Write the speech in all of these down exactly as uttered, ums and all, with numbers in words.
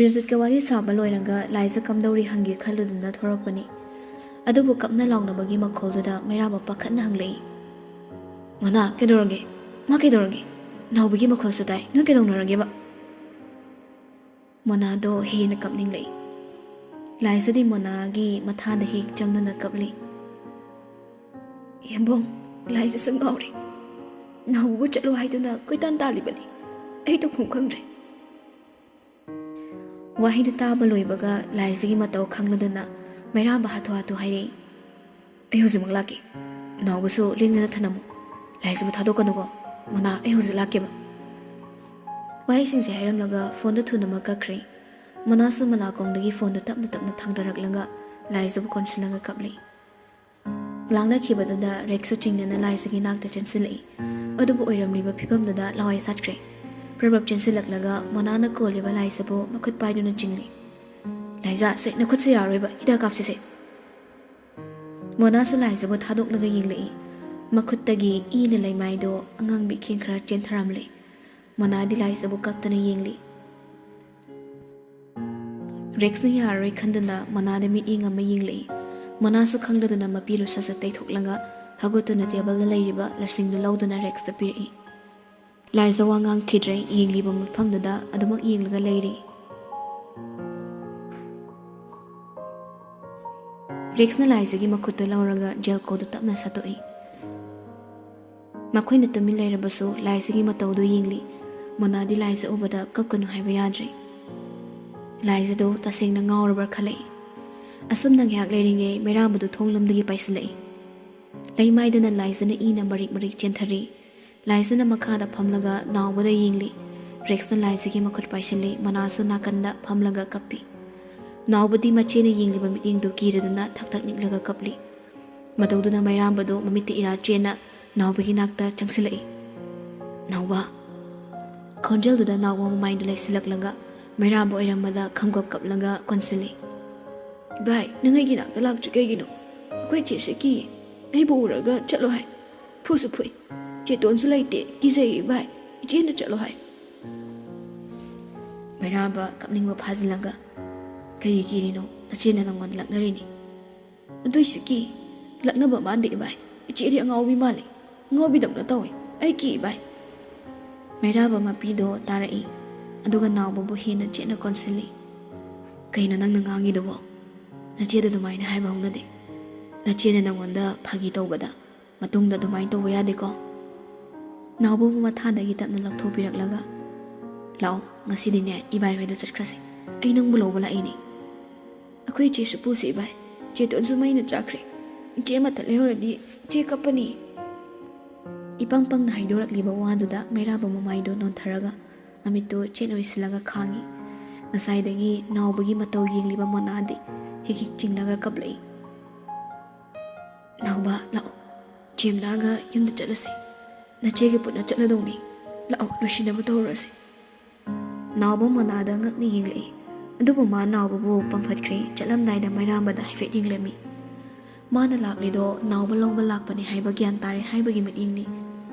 ꯕꯤꯔꯖꯤꯠꯀ ꯋꯥꯔꯤ ꯁꯥꯕ ꯂꯣꯏꯔꯒ ꯂꯥꯏꯖ ꯀꯝꯗꯧꯔꯤ ꯍꯪꯒꯦ ꯈꯜꯂꯨꯗꯨꯅ ꯊꯣꯔꯛꯄꯅꯤ꯫ ꯑꯗꯨꯕꯨ ꯀꯞꯅ ꯂꯥꯎꯅꯕꯒꯤ ꯃꯈꯣꯜꯗꯨꯗ ꯃꯩꯔꯥꯕ ꯄꯥꯈꯠꯅ ꯍꯪꯂꯛꯏ, "ꯃꯣꯅꯥ, ꯀꯩꯗꯧꯔꯒꯦ? ꯃꯥ ꯀꯩꯗꯧꯔꯒꯦ? ꯅꯥꯎꯕꯒꯤ ꯃꯈꯣꯜꯁꯨ ꯇꯥꯏ꯫ ꯅꯣꯏ ꯀꯩꯗꯧꯅꯔꯒꯦꯕ?" ꯃꯣꯅꯥꯗꯣ ꯍꯦꯟꯅ ꯀꯞꯅꯤꯡꯂꯛꯏ꯫ ꯂꯥꯏꯖꯗꯤ ꯃꯣꯅꯥꯒꯤ ꯃꯊꯥꯗ ꯍꯦꯛ ꯆꯪꯗꯨꯅ ꯀꯞꯂꯤ꯫ "ꯌꯦꯝꯕꯣꯡ, ꯂꯥꯏꯖꯁꯨ ꯉꯥꯎꯔꯦ꯫ ꯅꯥꯎꯕꯕꯨ ꯆꯠꯂꯣ ꯍꯥꯏꯗꯨꯅ ꯀꯣꯏꯇꯥꯟ ꯇꯥꯜꯂꯤꯕꯅꯤ꯫ ꯑꯩ ꯇꯧꯐꯝ ꯈꯪꯗ꯭ꯔꯦ꯫" ꯋꯥꯍꯩꯗꯨ ꯇꯥꯕ ꯂꯣꯏꯕꯒ ꯂꯥꯏꯖꯒꯤ ꯃꯇꯧ ꯈꯪꯂꯗꯨꯅ ꯃꯩꯔꯥꯕ ꯍꯥꯊꯨ ꯍꯥꯊꯨ ꯍꯥꯏꯔꯛꯏ, "ꯑꯩ ꯍꯧꯖꯤꯛꯃꯛ ꯂꯥꯛꯀꯦ꯫ ꯅꯥꯎꯕꯁꯨ ꯂꯦꯡꯗꯅ ꯊꯅꯝꯃꯨ꯫ ꯂꯥꯏꯖꯕꯨ ꯊꯥꯗꯣꯛꯀꯅꯨꯀꯣ꯫ ꯃꯣꯅꯥ, ꯑꯩ ꯍꯧꯖꯤꯛ ꯂꯥꯛꯀꯦꯕ꯫" ꯋꯥꯍꯩꯁꯤꯡꯁꯦ ꯍꯥꯏꯔꯝꯂꯒ ꯐꯣꯟꯗꯨ ꯊꯨꯅꯃꯛ ꯀꯛꯈ꯭ꯔꯦ꯫ ꯃꯣꯅꯥꯁꯨ ꯃꯅꯥꯀꯣꯡꯗꯒꯤ ꯐꯣꯟꯗꯨ ꯇꯞꯅ ꯇꯞꯅ ꯊꯥꯡꯗꯔꯛꯂꯒ ꯂꯥꯏꯖꯕꯨ ꯀꯣꯟꯁꯤꯜꯂꯒ ꯀꯞꯂꯤ꯫ ꯂꯥꯡꯅꯈꯤꯕꯗꯨꯗ ꯔꯦꯛꯁꯁꯨ ꯆꯤꯡꯅꯅ ꯂꯥꯏꯖꯒꯤ ꯅꯥꯛꯇ ꯆꯦꯟꯁꯤꯜꯂꯛꯏ꯫ ꯑꯗꯨꯕꯨ ꯑꯣꯏꯔꯝꯂꯤꯕ ꯐꯤꯕꯝꯗꯨꯗ ꯂꯋꯥꯏ ꯁꯥꯠꯈ꯭ꯔꯦ꯫ ꯄ꯭ꯔꯕꯞ ꯆꯦꯟꯁꯤꯜꯂꯛꯂꯒ ꯃꯣꯅꯥꯅ ꯀꯣꯜꯂꯤꯕ ꯂꯥꯏꯖꯕꯨ ꯃꯈꯨꯠ ꯄꯥꯏꯗꯨꯅ ꯆꯤꯡꯂꯤ꯫ "ꯂꯥꯏꯖꯥ, ꯁꯦ, ꯅꯈꯨꯠꯁꯦ ꯌꯥꯔꯣꯏꯕ, ꯍꯤꯗꯥꯛ ꯀꯥꯞꯁꯤꯁꯦ꯫" ꯃꯣꯅꯥꯁꯨ ꯂꯥꯏꯖꯕꯨ ꯊꯥꯗꯣꯛꯂꯒ ꯌꯦꯡꯂꯛꯏ꯫ ꯃꯈꯨꯠꯇꯒꯤ ꯏꯅ ꯂꯩꯃꯥꯏꯗꯣ ꯑꯉꯥꯡꯕꯤ ꯏꯈꯦꯡ ꯈꯔ ꯆꯦꯟꯊꯔꯝꯂꯦ꯫ ꯃꯣꯅꯥꯗꯤ ꯂꯥꯏꯖꯕꯨ ꯀꯞꯇꯅ ꯌꯦꯡꯂꯤ꯫ ꯔꯦꯛꯁꯅ ꯌꯥꯔꯔꯣꯏ ꯈꯟꯗꯨꯅ ꯃꯣꯅꯥꯗ ꯃꯤꯠꯌꯦꯡ ꯑꯃ ꯌꯦꯡꯂꯛꯏ꯫ ꯃꯣꯅꯥꯁꯨ ꯈꯪꯗꯗꯨꯅ ꯃꯄꯤꯔꯨ ꯁꯠ ꯁꯠ ꯇꯩꯊꯣꯛꯂꯒ ꯍꯧꯒꯠꯇꯨꯅ ꯇꯦꯕꯜꯗ ꯂꯩꯔꯤꯕ ꯂꯁꯤꯡꯗꯨ ꯂꯧꯗꯨꯅ ꯔꯦꯛꯁꯇ ꯄꯤꯔꯛꯏ꯫ ꯂꯥꯏꯖ ꯋꯥ ꯉꯥꯡꯈꯤꯗ꯭ꯔꯦ, ꯌꯦꯡꯂꯤꯕ ꯃꯐꯝꯗꯨꯗ ꯑꯗꯨꯃꯛ ꯌꯦꯡꯂꯒ ꯂꯩꯔꯤ꯫ ꯔꯦꯛꯁꯅ ꯂꯥꯏꯖꯒꯤ ꯃꯈꯨꯠꯇꯨ ꯂꯧꯔꯒ ꯖꯦꯜꯀꯣꯗꯨ ꯇꯞꯅ ꯁꯠꯇꯣꯛꯏ꯫ ꯃꯈꯣꯏꯅ ꯇꯨꯃꯤꯟ ꯂꯩꯔꯕꯁꯨ ꯂꯥꯏꯖꯒꯤ ꯃꯇꯧꯗꯨ ꯌꯦꯡꯂꯤ꯫ ꯃꯣꯅꯥꯗꯤ ꯂꯥꯏꯖ ꯎꯕꯗ ꯀꯞꯀꯅꯨ ꯍꯥꯏꯕ ꯌꯥꯗ꯭ꯔꯦ꯫ ꯂꯥꯏꯖꯗꯨ ꯇꯁꯦꯡꯅ ꯉꯥꯎꯔꯕ꯭ꯔꯥ ꯈꯜꯂꯛꯏ꯫ ꯑꯁꯨꯝꯅ ꯉꯥꯏꯍꯥꯛ ꯂꯩꯔꯤꯉꯩ ꯃꯩꯔꯥꯕꯗꯨ ꯊꯣꯡ ꯂꯝꯗꯒꯤ ꯄꯥꯏꯁꯤꯜꯂꯛꯏ꯫ ꯂꯩꯃꯥꯏꯗꯅ ꯂꯥꯏꯖꯅ ꯏꯅ ꯃꯔꯤꯛ ꯃꯔꯤꯛ ꯆꯦꯟꯊꯔꯤ꯫ ꯂꯥꯏꯖꯅ ꯃꯈꯥꯗ ꯐꯝꯂꯒ ꯅꯥꯎꯕꯗ ꯌꯦꯡꯂꯤ꯫ ꯔꯦꯛꯁꯅ ꯂꯥꯏꯖꯒꯤ ꯃꯈꯨꯠ ꯄꯥꯏꯁꯤꯜꯂꯤ꯫ ꯃꯣꯅꯥꯁꯨ ꯅꯥꯀꯟꯗ ꯐꯝꯂꯒ ꯀꯞꯄꯤ꯫ ꯅꯥꯎꯕꯗꯤ ꯃꯆꯦꯅ ꯌꯦꯡꯂꯤꯕ ꯃꯤꯠꯌꯦꯡꯗꯨ ꯀꯤꯔꯗꯨꯅ ꯊꯛ ꯊꯛ ꯅꯤꯛꯂꯒ ꯀꯞꯂꯤ꯫ ꯃꯇꯧꯗꯨꯅ ꯃꯩꯔꯥꯕꯗꯨ ꯃꯃꯤꯠꯇ ꯏꯔꯥ ꯆꯦꯟꯅ ꯅꯥꯎꯕꯒꯤ ꯅꯥꯛꯇ ꯆꯪꯁꯤꯜꯂꯛꯏ꯫ "ꯅꯥꯎꯕ!" ꯈꯣꯟꯖꯦꯜꯗꯨꯗ ꯅꯥꯎꯕ ꯃꯃꯥꯏꯗꯨ ꯂꯩꯁꯤꯜꯂꯛꯂꯒ ꯃꯩꯔꯥꯕ ꯑꯣꯏꯔꯝꯕꯗ ꯈꯝꯒꯞ ꯀꯞꯂꯒ ꯀꯣꯟꯁꯤꯜꯂꯤ꯫ "ꯏꯕꯥꯏ, ꯅꯪ ꯑꯩꯒꯤ ꯅꯥꯛꯇ ꯂꯥꯛꯇ꯭ꯔꯤ ꯀꯩꯒꯤꯅꯣ? ꯑꯩꯈꯣꯏ ꯆꯦꯁꯦ ꯀꯤꯌꯦ꯫ ꯑꯩꯕꯨ ꯎꯔꯒ ꯆꯠꯂꯣ ꯍꯥꯏ꯫ ꯐꯨꯁꯨ ꯐꯨꯏ꯫ ꯆꯦꯇꯣꯟꯁꯨ ꯂꯩꯇꯦ꯫ ꯀꯤꯖꯩ ꯏꯕꯥꯏ꯫ ꯏꯆꯦꯅ ꯆꯠꯂꯣ ꯍꯥꯏ꯫" ꯃꯩꯔꯥꯕ ꯀꯞꯅꯤꯡꯕ ꯐꯥꯖꯤꯜꯂꯒ, "ꯀꯩꯒꯤ ꯀꯤꯔꯤꯅꯣ? ꯅꯆꯦꯅ ꯅꯪꯉꯣꯟꯗ ꯂꯛꯅꯔꯤꯅꯤ꯫" "ꯑꯗꯨꯏꯁꯨ ꯀꯤ꯫ ꯂꯛꯅꯕ ꯃꯥꯟꯗꯦ ꯏꯕꯥꯏ꯫ ꯏꯆꯦꯗꯤ ꯑꯉꯥꯎꯕꯤ ꯃꯥꯜꯂꯤ꯫ ꯑꯉꯥꯎꯕꯤꯗꯧꯅ ꯇꯧꯏ꯫ ꯑꯩ ꯀꯤ ꯏꯕꯥꯏ꯫" ꯃꯩꯔꯥꯕ ꯃꯄꯤꯗꯣ ꯇꯥꯔꯛꯏ, ꯑꯗꯨꯒ ꯅꯥꯎꯕꯕꯨ ꯍꯦꯟꯅ ꯆꯦꯠꯅ ꯀꯣꯟꯁꯤꯜꯂꯤ꯫ "ꯀꯩꯅꯣ ꯅꯪꯅ ꯉꯥꯡꯉꯤꯗꯨꯕꯣ? ꯅꯆꯦꯗ ꯑꯗꯨꯃꯥꯏꯅ ꯍꯥꯏꯕ ꯍꯧꯅꯗꯦ꯫ ꯅꯆꯦꯅ ꯅꯪꯉꯣꯟꯗ ꯐꯥꯒꯤ ꯇꯧꯕꯗ ꯃꯇꯨꯡꯗ ꯑꯗꯨꯃꯥꯏꯅ ꯇꯧꯕ ꯌꯥꯗꯦꯀꯣ꯫" ꯅꯥꯎꯕꯕꯨ ꯃꯊꯥꯗꯒꯤ ꯇꯞꯅ ꯂꯧꯊꯣꯛꯄꯤꯔꯛꯂꯒ, "ꯂꯥꯛꯑꯣ, ꯉꯁꯤꯗꯤꯅꯦ ꯏꯕꯥꯏ ꯍꯣꯏꯗ ꯆꯠꯈ꯭ꯔꯁꯦ꯫ ꯑꯩ ꯅꯪꯕꯨ ꯂꯧꯕ ꯂꯥꯛꯏꯅꯦ꯫" "ꯑꯩꯈꯣꯏ ꯏꯆꯦꯁꯨ ꯄꯨꯁꯤ ꯏꯕꯥꯏ꯫ ꯆꯦꯇꯣꯟꯁꯨ ꯃꯩꯅ ꯆꯥꯛꯈ꯭ꯔꯦ꯫ ꯏꯆꯦ ꯑꯃꯠꯇ ꯂꯩꯍꯧꯔꯗꯤ ꯏꯆꯦ ꯀꯞꯄꯅꯤ꯫" ꯏꯄꯪ ꯄꯪꯅ ꯍꯥꯏꯗꯣꯔꯛꯂꯤꯕ ꯋꯥꯗꯨꯗ ꯃꯩꯔꯥꯕ ꯃꯃꯥꯏꯗꯣ ꯅꯣꯟꯊꯔꯒ ꯃꯃꯤꯠꯇꯣ ꯆꯦꯠ ꯑꯣꯏꯁꯤꯜꯂꯒ ꯈꯥꯡꯉꯤ꯫ ꯉꯁꯥꯏꯗꯒꯤ ꯅꯥꯎꯕꯒꯤ ꯃꯇꯧ ꯌꯦꯡꯂꯤꯕ ꯃꯣꯅꯥꯗꯤ ꯍꯤꯛ ꯍꯤꯛ ꯆꯤꯡꯂꯒ ꯀꯞꯂꯛꯏ꯫ "ꯅꯥꯎꯕ, ꯂꯥꯛꯑꯣ꯫ ꯆꯦꯝꯂꯥꯒ ꯌꯨꯝꯗ ꯆꯠꯂꯁꯤ꯫ ꯅꯆꯦꯒ ꯄꯨꯟꯅ ꯆꯠꯂꯗꯧꯅꯤ꯫ ꯂꯥꯛꯑꯣ, ꯂꯣꯏꯁꯤꯟꯅꯕ ꯇꯧꯔꯨꯔꯁꯤ꯫" ꯅꯥꯎꯕ ꯃꯣꯅꯥꯗ ꯉꯛꯅ ꯌꯦꯡꯂꯛꯏ꯫ ꯑꯗꯨꯕꯨ ꯃꯥ ꯅꯥꯎꯕꯕꯨ ꯄꯝꯈꯠꯈ꯭ꯔꯦ꯫ ꯆꯠꯂꯝꯗꯥꯏꯗ ꯃꯩꯔꯥꯕꯗ ꯍꯥꯏꯐꯦꯠ ꯌꯦꯡꯂꯝꯃꯤ꯫ ꯃꯥꯅ ꯂꯥꯛꯂꯤꯗꯣ ꯅꯥꯎꯕ ꯂꯧꯕ ꯂꯥꯛꯄꯅꯤ ꯍꯥꯏꯕ ꯒ꯭ꯌꯥꯟ ꯇꯥꯔꯦ ꯍꯥꯏꯕꯒꯤ ꯃꯤꯠꯌꯦꯡꯅꯤ꯫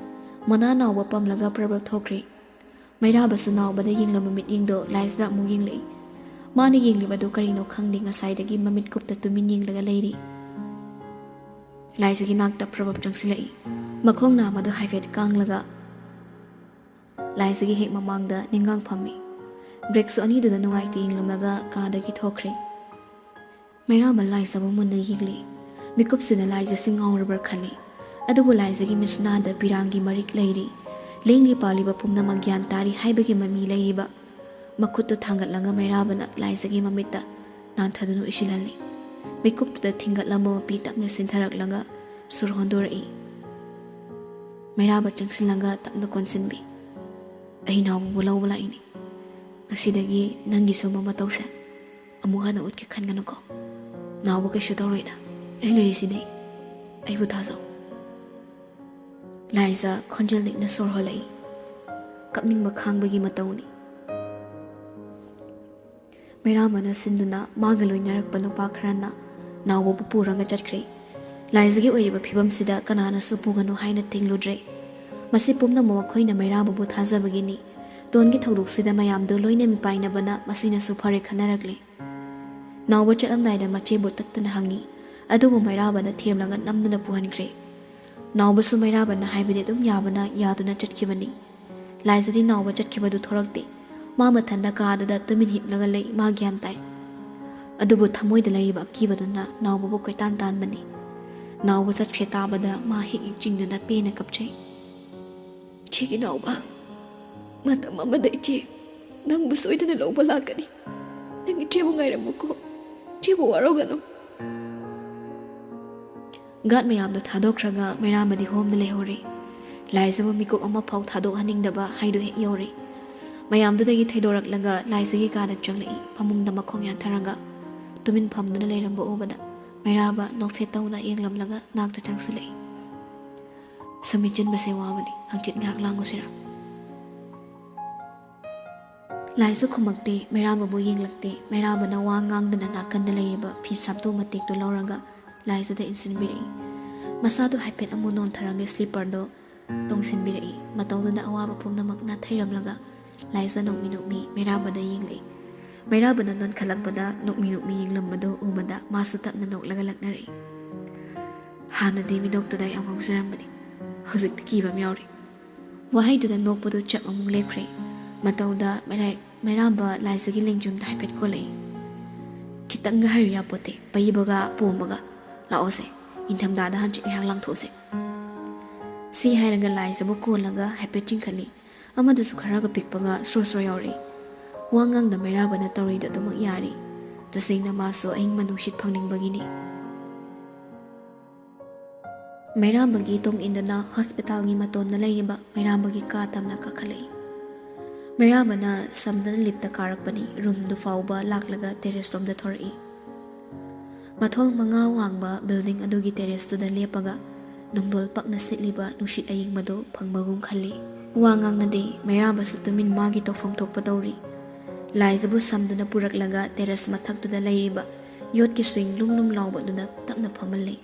ꯃꯣꯅꯥ ꯅꯥꯎꯕ ꯄꯝꯂꯒ ꯄ꯭ꯔꯕ꯭ꯔꯞ ꯊꯣꯛꯈ꯭ꯔꯦ꯫ ꯃꯩꯔꯥꯕꯁꯨ ꯅꯥꯎꯕꯗ ꯌꯦꯡꯂꯝꯕ ꯃꯤꯠꯌꯦꯡꯗꯣ ꯂꯥꯏꯖꯗ ꯑꯃꯨꯛ ꯌꯦꯡꯂꯛꯏ꯫ ꯃꯥꯅ ꯌꯦꯡꯂꯤꯕꯗꯨ ꯀꯔꯤꯅꯣ ꯈꯪꯗꯦ, ꯉꯁꯥꯏꯗꯒꯤ ꯃꯃꯤꯠ ꯀꯨꯞꯇ ꯇꯨꯃꯤꯟ ꯌꯦꯡꯂꯒ ꯂꯩꯔꯤ꯫ ꯂꯥꯏꯖꯒꯤ ꯅꯥꯛꯇ ꯄ꯭ꯔꯕꯞ ꯆꯪꯁꯤꯜꯂꯛꯏ꯫ ꯃꯈꯣꯡ ꯅꯥꯝꯃꯗꯨ ꯍꯥꯏꯐꯦꯠ ꯀꯥꯡꯂꯒ ꯂꯥꯏꯖꯒꯤ ꯍꯦꯛ ꯃꯃꯥꯡꯗ ꯅꯤꯡꯒꯥꯡ ꯐꯝꯃꯤ꯫ ꯕ꯭ꯔꯦꯛꯁꯨ ꯑꯅꯤꯗꯨꯗ ꯅꯨꯡꯉꯥꯏꯇ ꯌꯦꯡꯂꯝꯂꯒ ꯀꯥꯗꯒꯤ ꯊꯣꯛꯈ꯭ꯔꯦ꯫ ꯃꯩꯔꯥꯕ ꯂꯥꯏꯖꯕꯨ ꯃꯨꯟꯅ ꯌꯦꯡꯂꯤ꯫ ꯃꯤꯀꯨꯞꯁꯤꯗ ꯂꯥꯏꯖꯁꯤ ꯉꯥꯎꯔꯕ꯭ꯔꯥ ꯈꯜꯂꯤ꯫ ꯑꯗꯨꯕꯨ ꯂꯥꯏꯖꯒꯤ ꯃꯤꯠꯁꯅꯥꯗ ꯄꯤꯔꯥꯡꯒꯤ ꯃꯔꯤꯛ ꯂꯩꯔꯤ꯫ ꯂꯦꯡꯂꯤ ꯄꯥꯜꯂꯤꯕ ꯄꯨꯝꯅꯃꯛ ꯒ꯭ꯌꯥꯟ ꯇꯥꯔꯤ ꯍꯥꯏꯕꯒꯤ ꯃꯃꯤ ꯂꯩꯔꯤꯕ꯫ ꯃꯈꯨꯠꯇꯨ ꯊꯥꯡꯒꯠꯂꯒ ꯃꯩꯔꯥꯕꯅ ꯂꯥꯏꯖꯒꯤ ꯃꯃꯤꯠꯇ ꯅꯥꯟꯊꯗꯨꯅ ꯎꯏꯁꯤꯜꯍꯜꯂꯤ꯫ ꯃꯤꯀꯨꯞꯇꯨꯗ ꯊꯤꯡꯒꯠꯂꯝꯕ ꯃꯄꯤ ꯇꯞꯅ ꯁꯤꯟꯊꯔꯛꯂꯒ ꯁꯨꯔ ꯍꯣꯟꯗꯣꯔꯛꯏ꯫ ꯃꯩꯔꯥꯕ ꯆꯪꯁꯤꯜꯂꯒ ꯇꯞꯅ ꯀꯣꯟꯁꯤꯟꯕꯤ꯫ "ꯑꯩ ꯅꯥꯎꯕꯕꯨ ꯂꯧꯕ ꯂꯥꯛꯏꯅꯤ꯫ ꯉꯁꯤꯗꯒꯤ ꯅꯪꯒꯤ ꯁꯨꯝꯕ ꯃꯇꯧꯁꯦ ꯑꯃꯨꯛ ꯍꯟꯅ ꯎꯠꯀꯦ ꯈꯟꯒꯅꯨꯀꯣ꯫ ꯅꯥꯎꯕ ꯀꯩꯁꯨ ꯇꯧꯔꯣꯏꯗ꯫ ꯑꯩ ꯂꯩꯔꯤꯁꯤꯗꯤ꯫ ꯑꯩꯕꯨ ꯊꯥꯖꯧ꯫" ꯂꯥꯏꯖ ꯈꯣꯟꯖꯦꯜ ꯂꯤꯛꯅ ꯁꯣꯔ ꯍꯣꯜꯂꯛꯏ꯫ ꯀꯞꯅꯤꯡꯕ ꯈꯥꯡꯕꯒꯤ ꯃꯇꯧꯅꯤ꯫ ꯃꯩꯔꯥꯕꯅ ꯁꯤꯟꯗꯨꯅ ꯃꯥꯒ ꯂꯣꯏꯅꯔꯛꯄ ꯅꯨꯄꯥ ꯈꯔꯅ ꯅꯥꯎꯕꯕꯨ ꯄꯨꯔꯒ ꯆꯠꯈ꯭ꯔꯦ꯫ ꯂꯥꯏꯖꯒꯤ ꯑꯣꯏꯔꯤꯕ ꯐꯤꯕꯝꯁꯤꯗ ꯀꯅꯥꯅꯁꯨ ꯄꯨꯒꯅꯨ ꯍꯥꯏꯅ ꯊꯤꯡꯂꯨꯗ꯭ꯔꯦ꯫ ꯃꯁꯤ ꯄꯨꯝꯅꯃꯛ ꯃꯈꯣꯏꯅ ꯃꯩꯔꯥꯕꯕꯨ ꯊꯥꯖꯕꯒꯤꯅꯤ꯫ ꯇꯣꯟꯒꯤ ꯊꯧꯗꯣꯛꯁꯤꯗ ꯃꯌꯥꯝꯗꯣ ꯂꯣꯏꯅ ꯃꯤꯄꯥꯏꯅꯕꯅ ꯃꯁꯤꯅꯁꯨ ꯐꯔꯦ ꯈꯟꯅꯔꯛꯂꯦ꯫ ꯅꯥꯎꯕ ꯆꯠꯂꯝꯗꯥꯏꯗ ꯃꯆꯦꯕꯨ ꯇꯠꯇꯅ ꯍꯪꯉꯤ, ꯑꯗꯨꯕꯨ ꯃꯩꯔꯥꯕꯅ ꯊꯦꯝꯂꯒ ꯅꯝꯗꯨꯅ ꯄꯨꯍꯟꯈ꯭ꯔꯦ꯫ ꯅꯥꯎꯕꯁꯨ ꯃꯩꯔꯥꯕꯅ ꯍꯥꯏꯕꯗꯤ ꯑꯗꯨꯝ ꯌꯥꯕꯅ ꯌꯥꯗꯨꯅ ꯆꯠꯈꯤꯕꯅꯤ꯫ ꯂꯥꯏꯖꯗꯤ ꯅꯥꯎꯕ ꯆꯠꯈꯤꯕꯗꯨ ꯊꯣꯔꯛꯇꯦ꯫ ꯃꯥ ꯃꯊꯟꯗ ꯀꯥꯗꯨꯗ ꯇꯨꯃꯤꯟ ꯍꯤꯞꯂꯒ ꯂꯩ, ꯃꯥ ꯒ꯭ꯌꯥꯟ ꯇꯥꯏ꯫ ꯑꯗꯨꯕꯨ ꯊꯃꯣꯏꯗ ꯂꯩꯔꯤꯕ ꯑꯀꯤꯕꯗꯨꯅ ꯅꯥꯎꯕꯕꯨ ꯀꯣꯏꯇꯥꯟ ꯇꯥꯟꯕꯅꯤ꯫ ꯅꯥꯎꯕ ꯆꯠꯈ꯭ꯔꯦ ꯇꯥꯕꯗ ꯃꯥ ꯍꯤꯛ ꯍꯤꯛ ꯆꯤꯡꯗꯨꯅ ꯄꯦꯟꯅ ꯀꯞꯆꯩ꯫ "ꯏꯆꯦꯒꯤ ꯅꯥꯎꯕ, ꯃꯇꯝ ꯑꯃꯗ ꯏꯆꯦ ꯅꯪꯕꯨ ꯁꯣꯏꯗꯅ ꯂꯧꯕ ꯂꯥꯛꯀꯅꯤ꯫ ꯅꯪ ꯏꯆꯦꯕꯨ ꯉꯥꯏꯔꯝꯃꯨꯀꯣ, ꯏꯆꯦꯕꯨ ꯋꯥꯔꯧꯒꯅꯨ꯫" ꯒꯥꯔꯗ ꯃꯌꯥꯝꯗꯣ ꯊꯥꯗꯣꯛꯈ꯭ꯔꯒ ꯃꯩꯔꯥꯕꯗꯤ ꯍꯣꯝꯗ ꯂꯩꯍꯧꯔꯦ꯫ ꯂꯥꯏꯖꯕꯨ ꯃꯤꯀꯨꯞ ꯑꯃꯐꯥꯎ ꯊꯥꯗꯣꯛꯍꯟꯅꯤꯡꯗꯕ ꯍꯥꯏꯗꯨ ꯍꯦꯛ ꯌꯧꯔꯦ꯫ ꯃꯌꯥꯝꯗꯨꯗꯒꯤ ꯊꯩꯗꯣꯔꯛꯂꯒ ꯂꯥꯏꯖꯒꯤ ꯀꯥꯗ ꯆꯪꯂꯛꯏ꯫ ꯐꯃꯨꯡꯗ ꯃꯈꯣꯡ ꯌꯥꯟꯊꯔꯒ ꯇꯨꯃꯤꯟ ꯐꯝꯗꯨꯅ ꯂꯩꯔꯝꯕ ꯎꯕꯗ ꯃꯩꯔꯥꯕ ꯅꯣꯛꯐꯦꯠ ꯇꯧꯅ ꯌꯦꯡꯂꯝꯂꯒ ꯅꯥꯛꯇ ꯆꯪꯁꯤꯜꯂꯛꯏ꯫ "ꯁꯨꯝ ꯃꯤꯠꯆꯤꯟꯕꯁꯦ ꯋꯥꯕꯅꯤ, ꯍꯪꯆꯤꯠ ꯉꯥꯏꯍꯥꯛ ꯂꯥꯡꯉꯨꯁꯤꯔꯥ?" ꯂꯥꯏꯖ ꯈꯨꯝꯃꯛꯇꯦ, ꯃꯩꯔꯥꯕꯕꯨ ꯌꯦꯡꯂꯛꯇꯦ꯫ ꯃꯩꯔꯥꯕꯅ ꯋꯥ ꯉꯥꯡꯗꯅ ꯅꯥꯀꯟꯗ ꯂꯩꯔꯤꯕ ꯐꯤ ꯁꯥꯞꯇꯣ ꯃꯇꯦꯛꯇꯨ ꯂꯧꯔꯒ ꯂꯥꯏꯖꯗ ꯏꯟꯁꯤꯟꯕꯤꯔꯛꯏ꯫ ꯃꯁꯥꯗꯨ ꯍꯥꯏꯐꯦꯠ ꯑꯃꯨꯛ ꯅꯣꯟꯊꯔꯒ ꯁ꯭ꯂꯤꯄꯔꯗꯨ ꯇꯣꯡꯁꯤꯟꯕꯤꯔꯛꯏ꯫ ꯃꯇꯧꯗꯨꯗ ꯑꯋꯥꯕ ꯄꯨꯝꯅꯃꯛ ꯅꯥꯊꯩꯔꯝꯂꯒ ꯂꯥꯏꯖ ꯅꯣꯛꯃꯤ ꯅꯣꯛꯃꯤ ꯃꯩꯔꯥꯕꯗ ꯌꯦꯡꯂꯛꯏ꯫ ꯃꯩꯔꯥꯕꯅ ꯅꯣꯟꯈꯠꯂꯛꯄꯗ ꯅꯣꯛꯃꯤ ꯅꯣꯛꯃꯤ ꯌꯦꯡꯂꯝꯕꯗꯨ ꯎꯕꯗ ꯃꯥꯁꯨ ꯇꯞꯅ ꯅꯣꯛꯂꯒ ꯂꯛꯅꯔꯛꯏ꯫ "ꯍꯥꯟꯅꯗꯤ ꯃꯤꯅꯣꯛꯇꯨꯗ ꯌꯥꯝ ꯉꯥꯎꯖꯔꯝꯕꯅꯤ, ꯍꯧꯖꯤꯛꯇꯤ ꯀꯤꯕ ꯑꯃ ꯌꯥꯎꯔꯦ꯫" ꯋꯥꯍꯩꯗꯨꯗ ꯅꯣꯛꯄꯗꯨ ꯆꯞ ꯑꯃꯨꯛ ꯂꯦꯞꯈ꯭ꯔꯦ꯫ ꯃꯇꯧꯗ ꯃꯩꯔꯥꯏ-, ꯃꯩꯔꯥꯕ ꯂꯥꯏꯖꯒꯤ ꯂꯦꯡꯖꯨꯝꯗ ꯍꯥꯏꯐꯦꯠ ꯀꯣꯜꯂꯛꯏ꯫ "ꯈꯤꯇꯪꯒ ꯍꯥꯏꯔꯨ ꯌꯥꯄꯣꯠꯇꯦ, ꯄꯩꯕꯒ ꯄꯣꯝꯕꯒ꯫ ꯂꯥꯛꯑꯣꯁꯦ, ꯏꯪꯊꯝꯊꯥꯗ ꯍꯪꯆꯤꯠ ꯉꯥꯏꯍꯥꯛ ꯂꯥꯡꯊꯣꯛꯎꯁꯦ꯫" ꯁꯤ ꯍꯥꯏꯔꯒ ꯂꯥꯏꯖꯕꯨ ꯀꯣꯜꯂꯒ ꯍꯥꯏꯐꯦꯠ ꯆꯤꯡꯈꯠꯂꯤ꯫ ꯑꯃꯗꯨꯁꯨ ꯈꯔꯒ ꯄꯤꯛꯄꯒ ꯁ꯭ꯔꯣ ꯁ꯭ꯔꯣ ꯌꯥꯎꯔꯛꯏ꯫ ꯋꯥ ꯉꯥꯡꯗ ꯃꯩꯔꯥꯕꯅ ꯇꯧꯔꯤꯗꯣ ꯑꯗꯨꯃꯛ ꯌꯥꯔꯤ꯫ ꯇꯁꯦꯡꯅ ꯃꯥꯁꯨ ꯑꯏꯪꯕ ꯅꯨꯡꯁꯤꯠ ꯐꯪꯅꯤꯡꯕꯒꯤꯅꯤ꯫ ꯃꯩꯔꯥꯕꯒꯤ ꯇꯨꯡ ꯏꯟꯗꯨꯅ ꯍꯣꯁꯄꯤꯇꯥꯜꯒꯤ ꯃꯇꯣꯟꯗ ꯂꯩꯔꯤꯕ ꯃꯩꯔꯥꯕꯒꯤ ꯀꯥ ꯇꯝꯅ ꯀꯥꯈꯠꯂꯛꯏ꯫ ꯃꯩꯔꯥꯕꯅ ꯁꯝꯗꯅ ꯂꯤꯞꯇ ꯀꯥꯔꯛꯄꯅꯤ꯫ ꯔꯨꯝꯗꯨ ꯐꯥꯎꯕ ꯂꯥꯛꯂꯒ ꯇꯦꯔꯦꯁ ꯂꯣꯝꯗ ꯊꯣꯔꯛꯏ꯫ ꯃꯊꯣꯜ ꯃꯉꯥ ꯋꯥꯡꯕ ꯕꯤꯜꯗꯤꯡ ꯑꯗꯨꯒꯤ ꯇꯦꯔꯦꯁꯇꯨꯗ ꯂꯦꯞꯄꯒ ꯅꯨꯡꯗꯣꯜ ꯄꯛꯅ ꯁꯤꯠꯂꯤꯕ ꯅꯨꯡꯁꯤꯠ ꯑꯏꯪꯕꯗꯨ ꯐꯪꯕꯒꯨꯝ ꯈꯜꯂꯤ꯫ ꯋꯥ ꯉꯥꯡꯅꯗꯦ, ꯃꯩꯔꯥꯕꯁꯨ ꯇꯨꯃꯤꯟ ꯃꯥꯒꯤ ꯇꯧꯐꯝ ꯊꯣꯛꯄ ꯇꯧꯔꯤ꯫ ꯂꯥꯏꯖꯕꯨ ꯁꯝꯗꯨꯅ ꯄꯨꯔꯛꯂꯒ ꯇꯦꯔꯦꯁ ꯃꯊꯛꯇꯨꯗ ꯂꯩꯔꯤꯕ ꯌꯣꯠꯀꯤ ꯁ꯭ꯋꯤꯡ ꯂꯨꯝ ꯂꯨꯝ ꯂꯥꯎꯕꯗꯨꯗ ꯇꯞꯅ ꯐꯝꯍꯜꯂꯤ꯫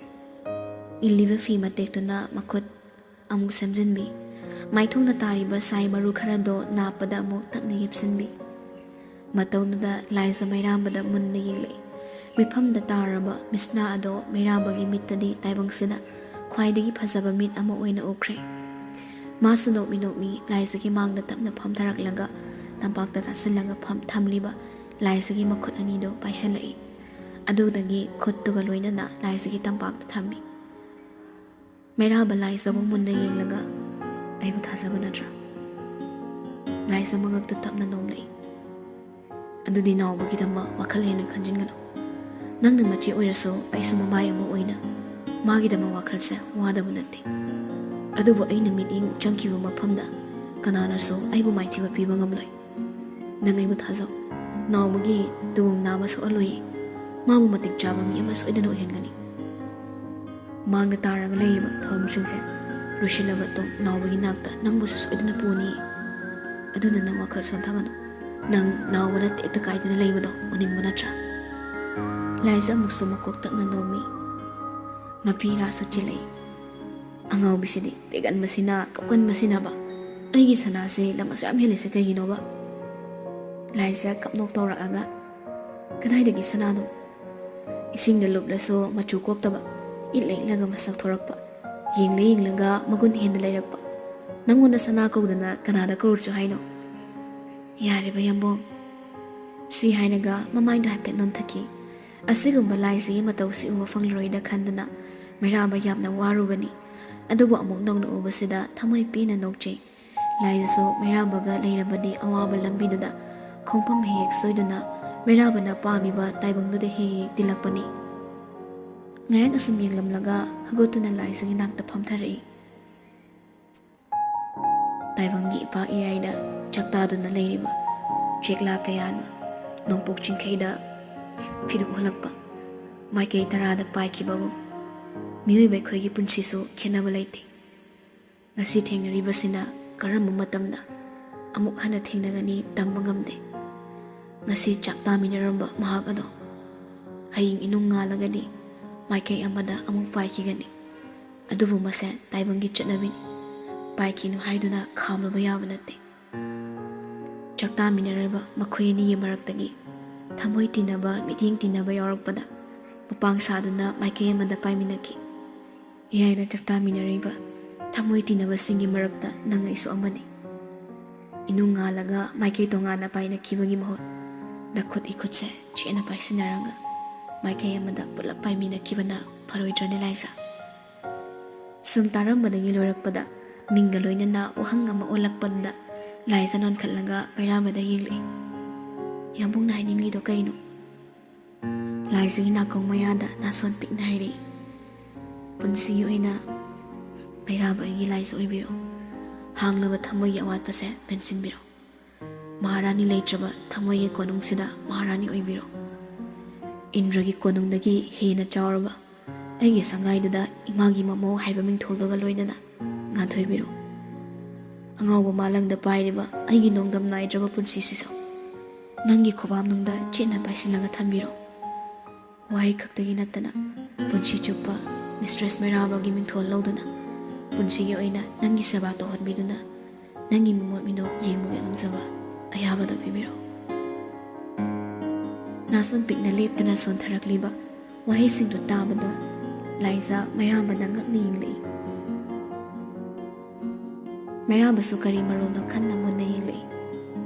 ꯏꯜꯂꯤꯕ ꯐꯤ ꯃꯇꯦꯛꯇꯨꯅ ꯃꯈꯨꯠ ꯑꯃꯨꯛ ꯁꯦꯝꯖꯤꯟꯕꯤ꯫ ꯃꯥꯏꯊꯣꯡꯗ ꯇꯥꯔꯤꯕ ꯁꯥꯏ ꯃꯔꯨ ꯈꯔꯗꯣ ꯅꯥꯞꯄꯗ ꯑꯃꯨꯛ ꯇꯞꯅ ꯌꯦꯞꯁꯤꯟꯕꯤ꯫ ꯃꯇꯧꯗꯨꯗ ꯂꯥꯏꯖ ꯃꯩꯔꯥꯕꯗ ꯃꯨꯟꯅ ꯌꯦꯡꯂꯛꯏ꯫ ꯃꯤꯐꯝꯗ ꯇꯥꯔꯕ ꯃꯤꯁꯅꯥ ꯑꯗꯣ ꯃꯩꯔꯥꯕꯒꯤ ꯃꯤꯠꯇꯗꯤ ꯇꯥꯏꯕꯪꯁꯤꯗ ꯈ꯭ꯋꯥꯏꯗꯒꯤ ꯐꯖꯕ ꯃꯤꯠ ꯑꯃ ꯑꯣꯏꯅ ꯎꯈ꯭ꯔꯦ꯫ ꯃꯥꯁꯨ ꯅꯣꯛꯃꯤ ꯅꯣꯛꯃꯤ ꯂꯥꯏꯖꯒꯤ ꯃꯥꯡꯗ ꯇꯞꯅ ꯐꯝꯊꯔꯛꯂꯒ ꯇꯝꯄꯥꯛꯇ ꯇꯥꯁꯤꯜꯂꯒ ꯐꯝ ꯊꯝꯂꯤꯕ ꯂꯥꯏꯖꯒꯤ ꯃꯈꯨꯠ ꯑꯅꯤꯗꯣ ꯄꯥꯏꯁꯤꯜꯂꯛꯏ꯫ ꯑꯗꯨꯗꯒꯤ ꯈꯨꯠꯇꯨꯒ ꯂꯣꯏꯅꯅ ꯂꯥꯏꯖꯒꯤ ꯇꯝꯄꯥꯛꯇ ꯊꯝꯃꯤ꯫ ꯃꯩꯔꯥꯕ ꯂꯥꯏꯖꯕꯨ ꯃꯨꯟꯅ ꯌꯦꯡꯂꯒ, "ꯑꯩꯕꯨ ꯊꯥꯖꯕ ꯅꯠꯇ꯭ꯔꯥ?" ꯂꯥꯏꯖ ꯃꯉꯛꯇꯨ ꯇꯞꯅ ꯅꯣꯝꯂꯛꯏ꯫ "ꯑꯗꯨꯗꯤ ꯅꯥꯎꯕꯒꯤꯗꯃꯛ ꯋꯥꯈꯜ ꯍꯦꯟꯅ ꯈꯟꯖꯤꯟꯒꯅꯨ꯫ ꯅꯪꯅ ꯃꯆꯦ ꯑꯣꯏꯔꯁꯨ ꯑꯩꯁꯨ ꯃꯃꯥꯏ ꯑꯃ ꯑꯣꯏꯅ ꯃꯥꯒꯤꯗꯃꯛ ꯋꯥꯈꯜꯁꯦ ꯋꯥꯗꯕ ꯅꯠꯇꯦ꯫ ꯑꯗꯨꯕꯨ ꯑꯩꯅ ꯃꯤꯠꯌꯦꯡ ꯆꯪꯈꯤꯕ ꯃꯐꯝꯗ ꯀꯅꯥꯅꯁꯨ ꯑꯩꯕꯨ ꯃꯥꯏꯊꯤꯕ ꯄꯤꯕ ꯉꯝꯂꯣꯏ꯫ ꯅꯪ ꯑꯩꯕꯨ ꯊꯥꯖꯧ꯫ ꯅꯥꯎꯕꯒꯤ ꯇꯨꯡ ꯅꯥꯕ ꯁꯣꯛꯍꯜꯂꯣꯏꯌꯦ꯫ ꯃꯥꯕꯨ ꯃꯇꯤꯛ ꯆꯥꯕ ꯃꯤ ꯑꯃ ꯁꯣꯏꯗꯅ ꯑꯣꯏꯍꯟꯒꯅꯤ꯫ ꯃꯥꯡꯗ ꯇꯥꯔꯒ ꯂꯩꯔꯤꯕ ꯊꯧꯔꯝꯁꯤꯡꯁꯦ ꯂꯣꯏꯁꯤꯜꯂꯕ ꯇꯨꯡ ꯅꯥꯎꯕꯒꯤ ꯅꯥꯛꯇ ꯅꯪꯕꯨꯁꯨ ꯁꯣꯏꯗꯅ ꯄꯨꯅꯤ꯫ ꯑꯗꯨꯅ ꯅꯪ ꯋꯥꯈꯜ ꯁꯣꯟꯊꯒꯅꯨ꯫ ꯅꯪ ꯅꯥꯎꯕꯅ ꯇꯦꯛꯇ ꯀꯥꯏꯗꯅ ꯂꯩꯕꯗꯣ ꯎꯅꯤꯡꯕ ꯅꯠꯇ꯭ꯔꯥ?" ꯂꯥꯏꯖ ꯑꯃꯨꯛꯁꯨ ꯃꯀꯣꯛ ꯇꯛꯅ ꯅꯣꯝꯃꯤ꯫ ꯃꯄꯤ ꯔꯥꯁꯨ ꯆꯤꯜꯂꯛꯏ꯫ "ꯑꯉꯥꯎꯕꯤꯁꯤꯗꯤ ꯄꯦꯒꯟꯕꯁꯤꯅ ꯀꯞꯀꯟꯕꯁꯤꯅꯕ꯫ ꯑꯩꯒꯤ ꯁꯅꯥꯁꯦ ꯂꯝ ꯑꯁꯨꯛ ꯌꯥꯝ ꯍꯦꯜꯂꯤꯁꯦ ꯀꯩꯒꯤꯅꯣꯕ?" ꯂꯥꯏꯖ ꯀꯞꯅꯣꯛ ꯇꯧꯔꯛꯑꯒ, "ꯀꯗꯥꯏꯗꯒꯤ ꯁꯅꯥꯅꯣ? ꯏꯁꯤꯡꯗ ꯂꯨꯞꯂꯁꯨ ꯃꯆꯨ ꯀꯣꯛꯇꯕ, ꯏꯠꯂ ꯏꯠꯂꯒ ꯃꯁꯛ ꯊꯣꯔꯛꯄ, ꯌꯦꯡꯂ ꯌꯦꯡꯂꯒ ꯃꯒꯨꯟ ꯍꯦꯟꯅ ꯂꯩꯔꯛꯄ꯫ ꯅꯪꯉꯣꯟꯗ ꯁꯅꯥ ꯀꯧꯗꯅ ꯀꯅꯥꯗ ꯀꯧꯔꯨꯆꯣ ꯍꯥꯏꯅꯣ? ꯌꯥꯔꯦꯕ ꯌꯥꯝꯕꯣꯡ꯫" ꯁꯤ ꯍꯥꯏꯔꯒ ꯃꯃꯥꯏꯗꯣ ꯍꯥꯏꯐꯦꯠ ꯅꯣꯟꯊꯈꯤ꯫ ꯑꯁꯤꯒꯨꯝꯕ ꯂꯥꯏꯖꯒꯤ ꯃꯇꯧꯁꯤ ꯎꯕ ꯐꯪꯂꯔꯣꯏꯗ ꯈꯟꯗꯨꯅ ꯃꯩꯔꯥꯕ ꯌꯥꯝꯅ ꯋꯥꯔꯨꯕꯅꯤ꯫ ꯑꯗꯨꯕꯨ ꯑꯃꯨꯛ ꯅꯧꯅ ꯎꯕꯁꯤꯗ ꯊꯃꯣꯏ ꯄꯦꯟꯅ ꯅꯣꯛꯆꯩ꯫ ꯂꯥꯏꯖꯁꯨ ꯃꯩꯔꯥꯕꯒ ꯂꯩꯔꯕꯗꯤ ꯑꯋꯥꯕ ꯂꯝꯕꯤꯗꯨꯗ ꯈꯣꯡꯐꯝ ꯍꯦꯛ ꯍꯦꯛ ꯁꯣꯏꯗꯨꯅ ꯃꯩꯔꯥꯕꯅ ꯄꯥꯝꯃꯤꯕ ꯇꯥꯏꯕꯪꯗꯨꯗ ꯍꯦꯛ ꯍꯦꯛ ꯇꯤꯜꯂꯛꯄꯅꯤ꯫ ꯉꯥꯏꯍꯥꯛ ꯑꯁꯨꯝ ꯌꯦꯡꯂꯝꯂꯒ ꯍꯧꯒꯠꯇꯨꯅ ꯂꯥꯏꯖꯒꯤ ꯅꯥꯛꯇ ꯐꯝꯊꯔꯛꯏ꯫ ꯇꯥꯏꯕꯪꯒꯤ ꯏꯄꯥꯛ ꯏꯌꯥꯏꯗ ꯆꯥꯛꯇꯥꯗꯨꯅ ꯂꯩꯔꯤꯕ ꯆꯦꯛꯂꯥ ꯀꯌꯥꯅ ꯅꯣꯡꯄꯣꯛ ꯆꯤꯡꯈꯩꯗ ꯐꯤꯗꯨꯛ ꯍꯨꯜꯂꯛꯄ ꯃꯥꯏꯀꯩ ꯇꯔꯥꯗ ꯄꯥꯏꯈꯤꯕꯒꯨꯝ, ꯃꯤꯑꯣꯏꯕ ꯑꯩꯈꯣꯏꯒꯤ ꯄꯨꯟꯁꯤꯁꯨ ꯈꯦꯠꯅꯕ ꯂꯩꯇꯦ꯫ ꯉꯁꯤ ꯊꯦꯡꯅꯔꯤꯕꯁꯤꯅ ꯀꯔꯝꯕ ꯃꯇꯝꯗ ꯑꯃꯨꯛ ꯍꯟꯅ ꯊꯦꯡꯅꯒꯅꯤ ꯇꯝꯕ ꯉꯝꯗꯦ꯫ ꯉꯁꯤ ꯆꯥꯛ ꯇꯥꯃꯤꯟꯅꯔꯝꯕ ꯃꯍꯥꯛ ꯑꯗꯣ ꯍꯌꯦꯡ ꯏꯅꯨꯡ ꯉꯥꯜꯂꯒꯗꯤ ꯃꯥꯏꯀꯩ ꯑꯃꯗ ꯑꯃꯨꯛ ꯄꯥꯏꯈꯤꯒꯅꯤ꯫ ꯑꯗꯨꯕꯨ ꯃꯁꯦ ꯇꯥꯏꯕꯪꯒꯤ ꯆꯠꯅꯕꯤꯅꯤ꯫ ꯄꯥꯏꯈꯤꯅꯨ ꯍꯥꯏꯗꯨꯅ ꯈꯥꯝꯂꯨꯕ ꯌꯥꯕ ꯅꯠꯇꯦ꯫ ꯆꯥꯛꯇꯥꯃꯤꯟꯅꯔꯕ ꯃꯈꯣꯏ ꯑꯅꯤꯒꯤ ꯃꯔꯛꯇꯒꯤ ꯊꯃꯣꯏ ꯇꯤꯟꯅꯕ, ꯃꯤꯠꯌꯦꯡ ꯇꯤꯟꯅꯕ ꯌꯥꯎꯔꯛꯄꯗ ꯃꯄꯥꯡ ꯁꯥꯗꯨꯅ ꯃꯥꯏꯀꯩ ꯑꯃꯗ ꯄꯥꯏꯃꯤꯟꯅꯈꯤ꯫ ꯌꯥꯏꯅ ꯆꯥꯛꯇꯥꯃꯤꯟꯅꯔꯤꯕ ꯊꯃꯣꯏ ꯇꯤꯟꯅꯕꯁꯤꯡꯒꯤ ꯃꯔꯛꯇ ꯅꯪ ꯑꯩꯁꯨ ꯑꯃꯅꯤ꯫ ꯏꯅꯨꯡ ꯉꯥꯜꯂꯒ ꯃꯥꯏꯀꯩ ꯇꯣꯉꯥꯟꯅ ꯄꯥꯏꯅꯈꯤꯕꯒꯤ ꯃꯍꯨꯠ, ꯅꯈꯨꯠ ꯏꯈꯨꯠꯁꯦ ꯆꯦꯠꯅ ꯄꯥꯏꯁꯤꯟꯅꯔꯒ ꯃꯥꯏꯀꯩ ꯑꯃꯗ ꯄꯨꯂꯞ ꯄꯥꯏꯃꯤꯟꯅꯈꯤꯕꯅ ꯐꯔꯣꯏꯗ꯭ꯔꯅꯦ ꯂꯥꯏꯖꯥ? ꯁꯨꯝ ꯇꯥꯔꯝꯕꯗꯒꯤ ꯂꯣꯏꯔꯛꯄꯗ ꯃꯤꯡꯒ ꯂꯣꯏꯅꯅ ꯋꯥꯍꯪ ꯑꯃ ꯑꯣꯜꯂꯛꯄꯗꯨꯗ ꯂꯥꯏꯖꯥ ꯅꯣꯟꯈꯠꯂꯒ ꯃꯩꯔꯥꯕꯗ ꯌꯦꯡꯂꯛꯏ꯫ ꯌꯥꯝꯕꯨꯡꯅ ꯍꯥꯏꯅꯤꯡꯂꯤꯗꯣ ꯀꯩꯅꯣ? ꯂꯥꯏꯖꯥꯒꯤ ꯅꯥꯀꯣꯡ ꯃꯌꯥꯗ ꯅꯥꯁꯣꯟ ꯄꯤꯛꯅ ꯍꯥꯏꯔꯛꯏ꯫ ꯄꯨꯟꯁꯤꯒꯤ ꯑꯣꯏꯅ ꯃꯩꯔꯥꯕ ꯑꯩꯒꯤ ꯂꯥꯏꯖꯥ ꯑꯣꯏꯕꯤꯔꯣ꯫ ꯍꯥꯡꯂꯕ ꯊꯃꯣꯏꯒꯤ ꯑꯋꯥꯠꯄꯁꯦ ꯃꯦꯟꯁꯤꯟꯕꯤꯔꯣ꯫ ꯃꯍꯥꯔꯥꯅꯤ ꯂꯩꯇ꯭ꯔꯕ ꯊꯃꯣꯏꯒꯤ ꯀꯣꯅꯨꯡꯁꯤꯗ ꯃꯍꯥꯔꯥꯅꯤ ꯑꯣꯏꯕꯤꯔꯣ꯫ ꯏꯟꯗ꯭ꯔꯒꯤ ꯀꯣꯅꯨꯡꯗꯒꯤ ꯍꯦꯟꯅ ꯆꯥꯎꯔꯕ ꯑꯩꯒꯤ ꯁꯪꯒꯥꯏꯗꯨꯗ ꯏꯃꯥꯒꯤ ꯃꯃꯧ ꯍꯥꯏꯕ ꯃꯤꯡꯊꯣꯜꯗꯨꯒ ꯂꯣꯏꯅꯅ ꯉꯥꯟꯊꯣꯏꯕꯤꯔꯣ꯫ ꯑꯉꯥꯎꯕ ꯃꯥꯂꯪꯗ ꯄꯥꯏꯔꯤꯕ ꯑꯩꯒꯤ ꯅꯣꯡꯗꯝ ꯅꯥꯏꯗ꯭ꯔꯕ ꯄꯨꯟꯁꯤꯁꯤꯁꯨ ꯅꯪꯒꯤ ꯈꯨꯕꯥꯝꯅꯨꯡꯗ ꯆꯦꯠꯅ ꯄꯥꯏꯁꯤꯜꯂꯒ ꯊꯝꯕꯤꯔꯣ꯫ ꯋꯥꯍꯩ ꯈꯛꯇꯒꯤ ꯅꯠꯇꯅ ꯄꯨꯟꯁꯤ ꯆꯨꯞꯄ ꯃꯤꯁꯇ꯭ꯔꯦꯁ ꯃꯩꯔꯥꯕꯒꯤ ꯃꯤꯡꯊꯣꯜ ꯂꯧꯗꯨꯅ ꯄꯨꯟꯁꯤꯒꯤ ꯑꯣꯏꯅ ꯅꯪꯒꯤ ꯁꯦꯕꯥ ꯇꯧꯍꯟꯕꯤꯗꯨꯅ ꯅꯪꯒꯤ ꯃꯤꯃꯣꯠ ꯃꯤꯅꯣꯛ ꯌꯦꯡꯕꯒꯤ ꯉꯝꯖꯕ ꯑꯌꯥꯕꯗꯣ ꯄꯤꯕꯤꯔꯣ꯫ ꯅꯥꯁꯣꯟ ꯄꯤꯛꯅ ꯂꯦꯞꯇꯅ ꯁꯣꯟꯊꯔꯛꯂꯤꯕ ꯋꯥꯍꯩꯁꯤꯡꯗꯨ ꯇꯥꯕꯗ ꯂꯥꯏꯖꯥ ꯃꯩꯔꯥꯕꯅ ꯉꯛꯅ ꯌꯦꯡꯂꯛꯏ꯫ ꯃꯩꯔꯥꯕꯁꯨ ꯀꯔꯤ ꯃꯔꯣꯜꯅꯣ ꯈꯟꯅ ꯃꯨꯟꯅ ꯌꯦꯡꯂꯛꯏ꯫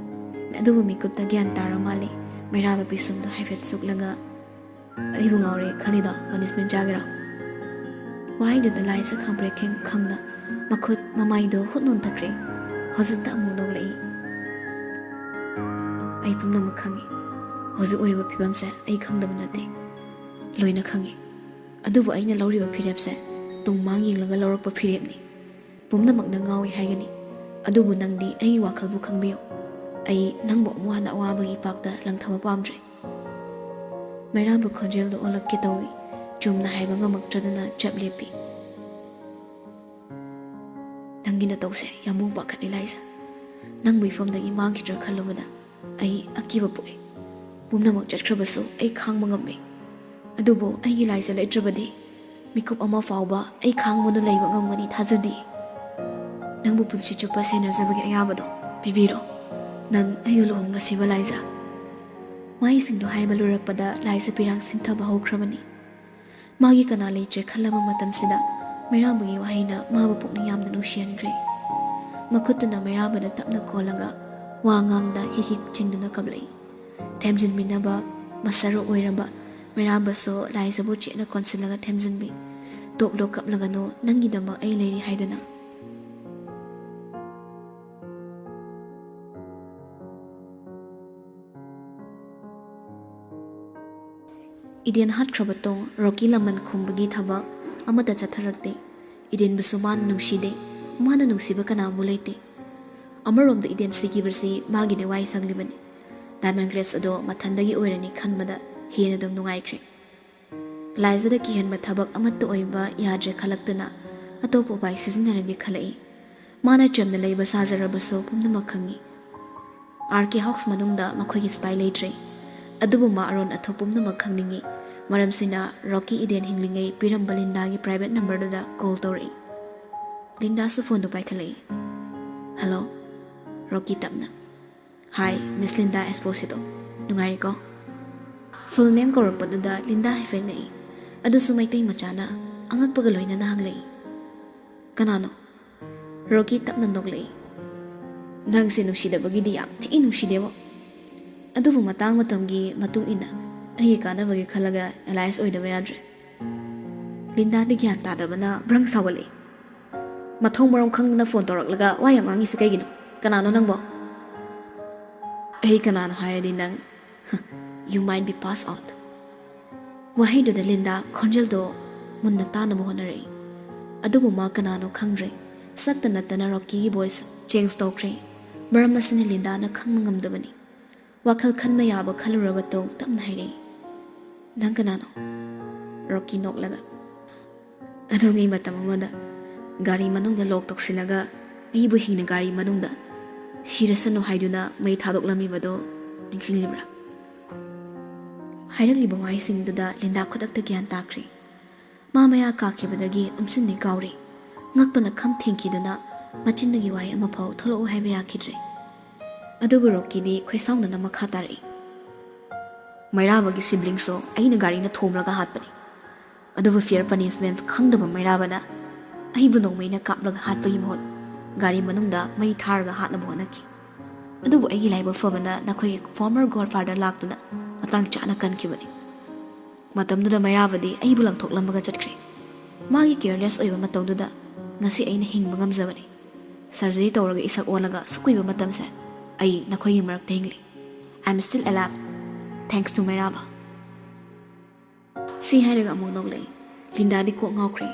ꯑꯗꯨꯕꯨ ꯃꯤꯀꯨꯞꯇ ꯒ꯭ꯌꯥꯟ ꯇꯥꯔ ꯃꯥꯜꯂꯦ꯫ ꯃꯩꯔꯥꯕ ꯄꯤꯁꯨꯝꯗꯨ ꯍꯥꯏꯐꯦꯠ ꯁꯨꯛꯂꯒ, "ꯑꯩꯕꯨ ꯉꯥꯎꯔꯦ ꯈꯜꯂꯤꯗꯣ ꯄꯅꯤꯁꯃꯦꯟ ꯆꯥꯒꯦꯔꯣ?" ꯋꯥꯍꯩꯗꯨꯗ ꯂꯥꯏꯖꯥ ꯈꯪꯄ꯭ꯔꯦꯛ ꯈꯪꯅ ꯃꯈꯨꯠ ꯃꯃꯥꯏꯗꯨ ꯍꯨꯠ ꯅꯣꯟꯊꯈ꯭ꯔꯦ꯫ ꯍꯧꯖꯤꯛꯇ ꯑꯃꯨꯛ ꯅꯣꯛꯂꯛꯏ꯫ "ꯑꯩ ꯄꯨꯝꯅꯃꯛ ꯈꯪꯉꯤ꯫ ꯍꯧꯖꯤꯛ ꯑꯣꯏꯔꯤꯕ ꯐꯤꯕꯝꯁꯦ ꯑꯩ ꯈꯪꯗꯕ ꯅꯠꯇꯦ꯫ ꯂꯣꯏꯅ ꯈꯪꯉꯤ꯫ ꯑꯗꯨꯕꯨ ꯑꯩꯅ ꯂꯧꯔꯤꯕ ꯐꯤꯔꯦꯞꯁꯦ ꯇꯨꯡ ꯃꯥꯡ ꯌꯦꯡꯂꯒ ꯂꯧꯔꯛꯄ ꯐꯤꯔꯦꯞꯅꯤ꯫ ꯄꯨꯝꯅꯃꯛꯅ ꯉꯥꯎꯏ ꯍꯥꯏꯒꯅꯤ꯫ ꯑꯗꯨꯕꯨ ꯅꯪꯗꯤ ꯑꯩꯒꯤ ꯋꯥꯈꯜꯕꯨ ꯈꯪꯕꯤꯌꯨ꯫ ꯑꯩ ꯅꯪꯕꯨ ꯑꯃꯨꯛ ꯍꯟꯅ ꯑꯋꯥꯕꯒꯤ ꯏꯄꯥꯛꯇ ꯂꯪꯊꯕ ꯄꯥꯝꯗ꯭ꯔꯦ꯫" ꯃꯩꯔꯥꯕ ꯈꯣꯟꯖꯦꯜꯗꯨ ꯑꯣꯜꯂꯛꯀꯦ ꯇꯧꯏ꯫ ꯆꯨꯝꯅ ꯍꯥꯏꯕ ꯉꯝꯃꯛꯇ꯭ꯔꯗꯨꯅ ꯆꯞ ꯂꯦꯞꯄꯤ꯫ "ꯅꯪꯒꯤ ꯅꯇꯧꯁꯦ ꯌꯥꯝꯕꯨꯡ ꯄꯥꯈꯠꯂꯤ ꯂꯥꯏꯖꯥ꯫ ꯅꯪꯕꯨ ꯏꯐꯝꯗꯒꯤ ꯃꯥꯡꯈꯤꯗ꯭ꯔꯥ ꯈꯜꯂꯨꯕꯗ ꯑꯩ ꯑꯀꯤꯕ ꯄꯣꯛꯏ꯫ ꯄꯨꯝꯅꯃꯛ ꯆꯠꯈ꯭ꯔꯕꯁꯨ ꯑꯩ ꯈꯥꯡꯕ ꯉꯝꯃꯤ꯫ ꯑꯗꯨꯕꯨ ꯑꯩꯒꯤ ꯂꯥꯏꯖꯥ ꯂꯩꯇ꯭ꯔꯕꯗꯤ ꯃꯤꯀꯨꯞ ꯑꯃ ꯐꯥꯎꯕ ꯑꯩ ꯈꯥꯡꯕꯗꯨ ꯂꯩꯕ ꯉꯝꯒꯅꯤ ꯊꯥꯖꯗꯦ꯫ ꯅꯪꯕꯨ ꯄꯨꯟꯁꯤ ꯆꯨꯞꯄ ꯁꯦꯟꯅꯖꯕꯒꯤ ꯑꯌꯥꯕꯗꯣ ꯄꯤꯕꯤꯔꯣ꯫ ꯅꯪ ꯑꯩꯒ ꯂꯨꯍꯣꯡꯂꯁꯤꯕ, ꯂꯥꯏꯖꯥ?" ꯋꯥꯍꯩꯁꯤꯡꯗꯣ ꯍꯥꯏꯕ ꯂꯣꯏꯔꯛꯄꯗ ꯂꯥꯏꯖꯥ ꯄꯤꯔꯥꯡ ꯁꯤꯟꯊꯕ ꯍꯧꯈ꯭ꯔꯕꯅꯤ꯫ ꯃꯥꯒꯤ ꯀꯅꯥ ꯂꯩꯇ꯭ꯔꯦ ꯈꯜꯂꯕ ꯃꯇꯝꯁꯤꯗ ꯃꯩꯔꯥꯕꯒꯤ ꯋꯥꯍꯩꯅ ꯃꯥꯕꯨ ꯄꯨꯛꯅꯤꯡ ꯌꯥꯝꯅ ꯅꯨꯡꯁꯤꯍꯟꯈ꯭ꯔꯦ꯫ ꯃꯈꯨꯠꯇꯨꯅ ꯃꯩꯔꯥꯕꯗ ꯇꯞꯅ ꯀꯣꯜꯂꯒ ꯋꯥ ꯉꯥꯡꯗ ꯍꯤꯛ ꯍꯤꯛ ꯆꯤꯡꯗꯨꯅ ꯀꯞꯂꯛꯏ꯫ ꯊꯦꯝꯖꯤꯟꯕꯤꯅꯕ ꯃꯁꯥꯔꯨ ꯑꯣꯏꯔꯕ ꯃꯩꯔꯥꯕꯁꯨ ꯂꯥꯏꯖꯥꯕꯨ ꯆꯦꯠꯅ ꯀꯣꯟꯁꯤꯜꯂꯒ ꯊꯦꯝꯖꯤꯟꯕꯤ꯫ "ꯇꯣꯛꯂꯣ, ꯀꯞꯂꯒꯅꯨ, ꯅꯪꯒꯤꯗꯃꯛ ꯑꯩ ꯂꯩꯔꯤ ꯍꯥꯏꯗꯅ꯫" ꯏꯗꯦꯟ ꯍꯥꯠꯈ꯭ꯔꯕ ꯇꯣꯡ ꯔꯣꯀꯤ ꯂꯃꯟ ꯈꯨꯝꯕꯒꯤ ꯊꯕꯛ ꯑꯃꯠꯇ ꯆꯠꯊꯔꯛꯇꯦ꯫ ꯏꯗꯦꯟꯕꯨꯁꯨ ꯃꯥꯅ ꯅꯨꯡꯁꯤꯗꯦ꯫ ꯃꯥꯅ ꯅꯨꯡꯁꯤꯕ ꯀꯅꯥ ꯑꯃꯨꯛ ꯂꯩꯇꯦ꯫ ꯑꯃꯔꯣꯝꯗ ꯏꯗꯦꯟ ꯁꯤꯈꯤꯕꯁꯤ ꯃꯥꯒꯤꯗꯤ ꯋꯥꯏ ꯁꯪꯂꯤꯕꯅꯤ꯫ ꯗꯥꯏꯃꯟ ꯒ꯭ꯔꯦꯁ ꯑꯗꯣ ꯃꯊꯟꯗꯒꯤ ꯑꯣꯏꯔꯅꯤ ꯈꯟꯕꯗ ꯍꯦꯟꯅ ꯑꯗꯨꯝ ꯅꯨꯡꯉꯥꯏꯈ꯭ꯔꯦ꯫ ꯂꯥꯏꯖꯥꯗ ꯀꯤꯍꯟꯕ ꯊꯕꯛ ꯑꯃꯠꯇ ꯑꯣꯏꯕ ꯌꯥꯗ꯭ꯔꯦ ꯈꯜꯂꯛꯇꯨꯅ ꯑꯇꯣꯞꯄ ꯎꯄꯥꯏ ꯁꯤꯖꯤꯟꯅꯔꯒꯦ ꯈꯜꯂꯛꯏ꯫ ꯃꯥꯅ ꯆꯝꯅ ꯂꯩꯕ ꯁꯥꯖꯔꯕꯁꯨ ꯄꯨꯝꯅꯃꯛ ꯈꯪꯏ꯫ ꯑꯥꯔ ꯀꯦ ꯍꯥꯎꯁ ꯃꯅꯨꯡꯗ ꯃꯈꯣꯏꯒꯤ ꯁꯤꯄꯥꯏ ꯂꯩꯇ꯭ꯔꯦ꯫ ꯑꯗꯨꯕꯨ ꯃꯥ ꯑꯔꯣꯟ ꯑꯊꯨꯞ ꯄꯨꯝꯅꯃꯛ ꯈꯪꯅꯤꯡꯏ꯫ ꯃꯔꯝꯁꯤꯅ ꯔꯣꯀꯤ ꯏꯗꯦꯟ ꯍꯤꯡꯂꯤꯉꯩ ꯄꯤꯔꯝꯕ ꯂꯤꯟꯗꯥꯒꯤ ꯄ꯭ꯔꯥꯏꯚꯦꯠ ꯅꯝꯕꯔꯗꯨꯗ ꯀꯣꯜ ꯇꯧꯔꯛꯏ꯫ ꯂꯤꯟꯗꯥꯁꯨ ꯐꯣꯟꯗꯨ ꯄꯥꯏꯈꯠꯂꯛꯏ꯫ "ꯍꯜꯂꯣ?" ꯔꯣꯀꯤ ꯇꯞꯅ꯫ "ꯍꯥꯏ, ꯃꯤꯁ ꯂꯤꯟꯗꯥ ꯑꯦꯁꯄꯣꯁꯤꯇꯣ꯫ ꯅꯨꯡꯉꯥꯏꯔꯤꯀꯣ?" ꯐꯨꯜ ꯅꯦꯝ ꯀꯧꯔꯛꯄꯗꯨꯗ ꯂꯤꯟꯗꯥ ꯍꯥꯏꯐꯦꯠ ꯉꯛꯏ꯫ ꯑꯗꯨꯁꯨ ꯃꯩꯇꯩ ꯃꯆꯥꯅ ꯑꯉꯛꯄꯒ ꯂꯣꯏꯅꯅ ꯍꯪꯂꯛꯏ꯫ "ꯀꯅꯥꯅꯣ?" ꯔꯣꯀꯤ ꯇꯞꯅ ꯅꯣꯛꯂꯛꯏ꯫ "ꯅꯪꯁꯦ ꯅꯨꯡꯁꯤꯗꯕꯒꯤꯗꯤ ꯌꯥꯝ ꯊꯤ ꯅꯨꯡꯁꯤꯗꯦꯕꯣ꯫ ꯑꯗꯨꯕꯨ ꯃꯇꯥꯡ ꯃꯇꯝꯒꯤ ꯃꯇꯨꯡ ꯏꯟꯅ ꯑꯩꯒꯤ ꯀꯥꯟꯅꯕꯒꯤ ꯈꯜꯂꯒ ꯑꯦꯂꯥꯏꯁ ꯑꯣꯏꯗꯕ ꯌꯥꯗ꯭ꯔꯦ꯫" ꯂꯤꯟꯗꯥꯗꯤ ꯒ꯭ꯌꯥꯟ ꯇꯥꯗꯕꯅ ꯕ꯭ꯔꯪ ꯁꯥꯎꯒꯠꯂꯛꯏ꯫ "ꯃꯊꯣꯡ ꯃꯔꯝ ꯈꯪꯗꯅ ꯐꯣꯟ ꯇꯧꯔꯛꯂꯒ ꯋꯥ ꯌꯥꯝ ꯉꯥꯡꯉꯤꯁꯦ ꯀꯩꯒꯤꯅꯣ? ꯀꯅꯥꯅꯣ ꯅꯪꯕꯣ?" "ꯑꯩ ꯀꯅꯥꯅꯣ ꯍꯥꯏꯔꯗꯤ ꯅꯪ, you might be pass out꯫" ꯋꯥꯍꯩꯗꯨꯗ Linda ꯈꯣꯟꯖꯦꯜꯗꯣ ꯃꯨꯟꯅ ꯇꯥꯅꯕ ꯍꯣꯠꯅꯔꯛꯏ꯫ ꯑꯗꯨꯕꯨ ꯃꯥ ꯀꯅꯥꯅꯣ ꯈꯪꯗ꯭ꯔꯦ꯫ ꯁꯛꯇ ꯅꯠꯇꯅ ꯔꯣꯀꯤꯒꯤ ꯚꯣꯏꯁ ꯆꯦꯟꯖ ꯇꯧꯈ꯭ꯔꯦ꯫ ꯃꯔꯝ ꯑꯁꯤꯅ ꯂꯤꯟꯗꯥꯅ ꯈꯪꯕ ꯉꯝꯗꯕꯅꯤ꯫ ꯋꯥꯈꯜ ꯈꯟꯕ ꯌꯥꯕ ꯈꯜꯂꯨꯔꯕ ꯇꯣꯡ ꯇꯞꯅ ꯍꯥꯏꯔꯛꯏ, "ꯅꯪ ꯀꯅꯥꯅꯣ?" ꯔꯣꯀꯤ ꯅꯣꯛꯂꯒ, "ꯑꯗꯨꯉꯩ ꯃꯇꯝ ꯑꯃꯗ ꯒꯥꯔꯤ ꯃꯅꯨꯡꯗ ꯂꯣꯛ ꯇꯧꯁꯤꯜꯂꯒ ꯑꯩꯕꯨ ꯍꯤꯡꯅ ꯒꯥꯔꯤ ꯃꯅꯨꯡꯗ ꯁꯤꯔꯁꯅꯨ ꯍꯥꯏꯗꯨꯅ ꯃꯩ ꯊꯥꯗꯣꯛꯂꯝꯃꯤꯕꯗꯣ ꯅꯤꯡꯁꯤꯡꯂꯤꯕ꯭ꯔꯥ?" ꯍꯥꯏꯔꯛꯂꯤꯕ ꯋꯥꯍꯩꯁꯤꯡꯗꯨꯗ ꯂꯤꯟꯗꯥ ꯈꯨꯗꯛꯇ ꯒ꯭ꯌꯥꯟ ꯇꯥꯈ꯭ꯔꯦ꯫ ꯃꯥ ꯃꯌꯥ ꯀꯥꯈꯤꯕꯗꯒꯤ ꯎꯝꯁꯤꯟꯅꯤ ꯀꯥꯎꯔꯦ꯫ ꯉꯛꯄꯅ ꯈꯝ ꯊꯦꯡꯈꯤꯗꯨꯅ ꯃꯆꯤꯟꯗꯒꯤ ꯋꯥꯍꯩ ꯑꯃꯐꯥꯎ ꯊꯣꯛꯂꯛꯎ ꯍꯥꯏꯕ ꯌꯥꯈꯤꯗ꯭ꯔꯦ꯫ ꯑꯗꯨꯕꯨ ꯔꯣꯀꯤꯗꯤ ꯈꯣꯏꯁꯥꯎꯅꯅ ꯃꯈꯥ ꯇꯥꯔꯛꯏ, "ꯃꯩꯔꯥꯕꯒꯤ siblings ꯁꯨ ꯑꯩꯅ ꯒꯥꯔꯤꯅ ꯊꯣꯝꯂꯒ ꯍꯥꯠꯄꯅꯤ꯫ ꯑꯗꯨꯕꯨ fair punishment ꯈꯪꯗꯕ ꯃꯩꯔꯥꯕꯅ ꯑꯩꯕꯨ ꯅꯣꯡꯃꯩꯅ ꯀꯥꯞꯂꯒ ꯍꯥꯠꯄꯒꯤ ꯃꯍꯨꯠ ꯒꯥꯔꯤ ꯃꯅꯨꯡꯗ ꯃꯩ ꯊꯥꯔꯒ ꯍꯥꯠꯅꯕ ꯍꯣꯠꯅꯈꯤ꯫ ꯑꯗꯨꯕꯨ ꯑꯩꯒꯤ ꯂꯥꯏꯕꯛ ꯐꯕꯅ ꯅꯈꯣꯏꯒꯤ former godfather ꯂꯥꯛꯇꯨꯅ ꯃꯇꯥꯡ ꯆꯥꯅ ꯀꯟꯈꯤꯕꯅꯤ꯫ ꯃꯇꯝꯗꯨꯗ ꯃꯩꯔꯥꯕꯗꯤ ꯑꯩꯕꯨ ꯂꯪꯊꯣꯛꯂꯝꯃꯒ ꯆꯠꯈ꯭ꯔꯦ꯫ ꯃꯥꯒꯤ careless ꯑꯣꯏꯕ ꯃꯇꯧꯗꯨꯗ ꯉꯁꯤ ꯑꯩꯅ ꯍꯤꯡꯕ ꯉꯝꯖꯕꯅꯤ꯫ Surgery ꯇꯧꯔꯒ ꯏꯁꯛ ꯑꯣꯜꯂꯒ ꯑꯁꯨꯛ ꯀꯨꯏꯕ ꯃꯇꯝꯁꯦ ꯑꯩ ꯅꯈꯣꯏꯒꯤ ꯃꯔꯛꯇ ꯍꯤꯡꯂꯤ꯫ I am still alive, thanks to ꯃꯩꯔꯥꯕ꯫" ꯁꯤ ꯍꯥꯏꯔꯒ ꯑꯃꯨꯛ ꯅꯣꯛꯂꯛꯏ꯫ ꯂꯤꯟꯗꯥꯗꯤ ꯀꯣꯛ ꯉꯥꯎꯈ꯭ꯔꯦ꯫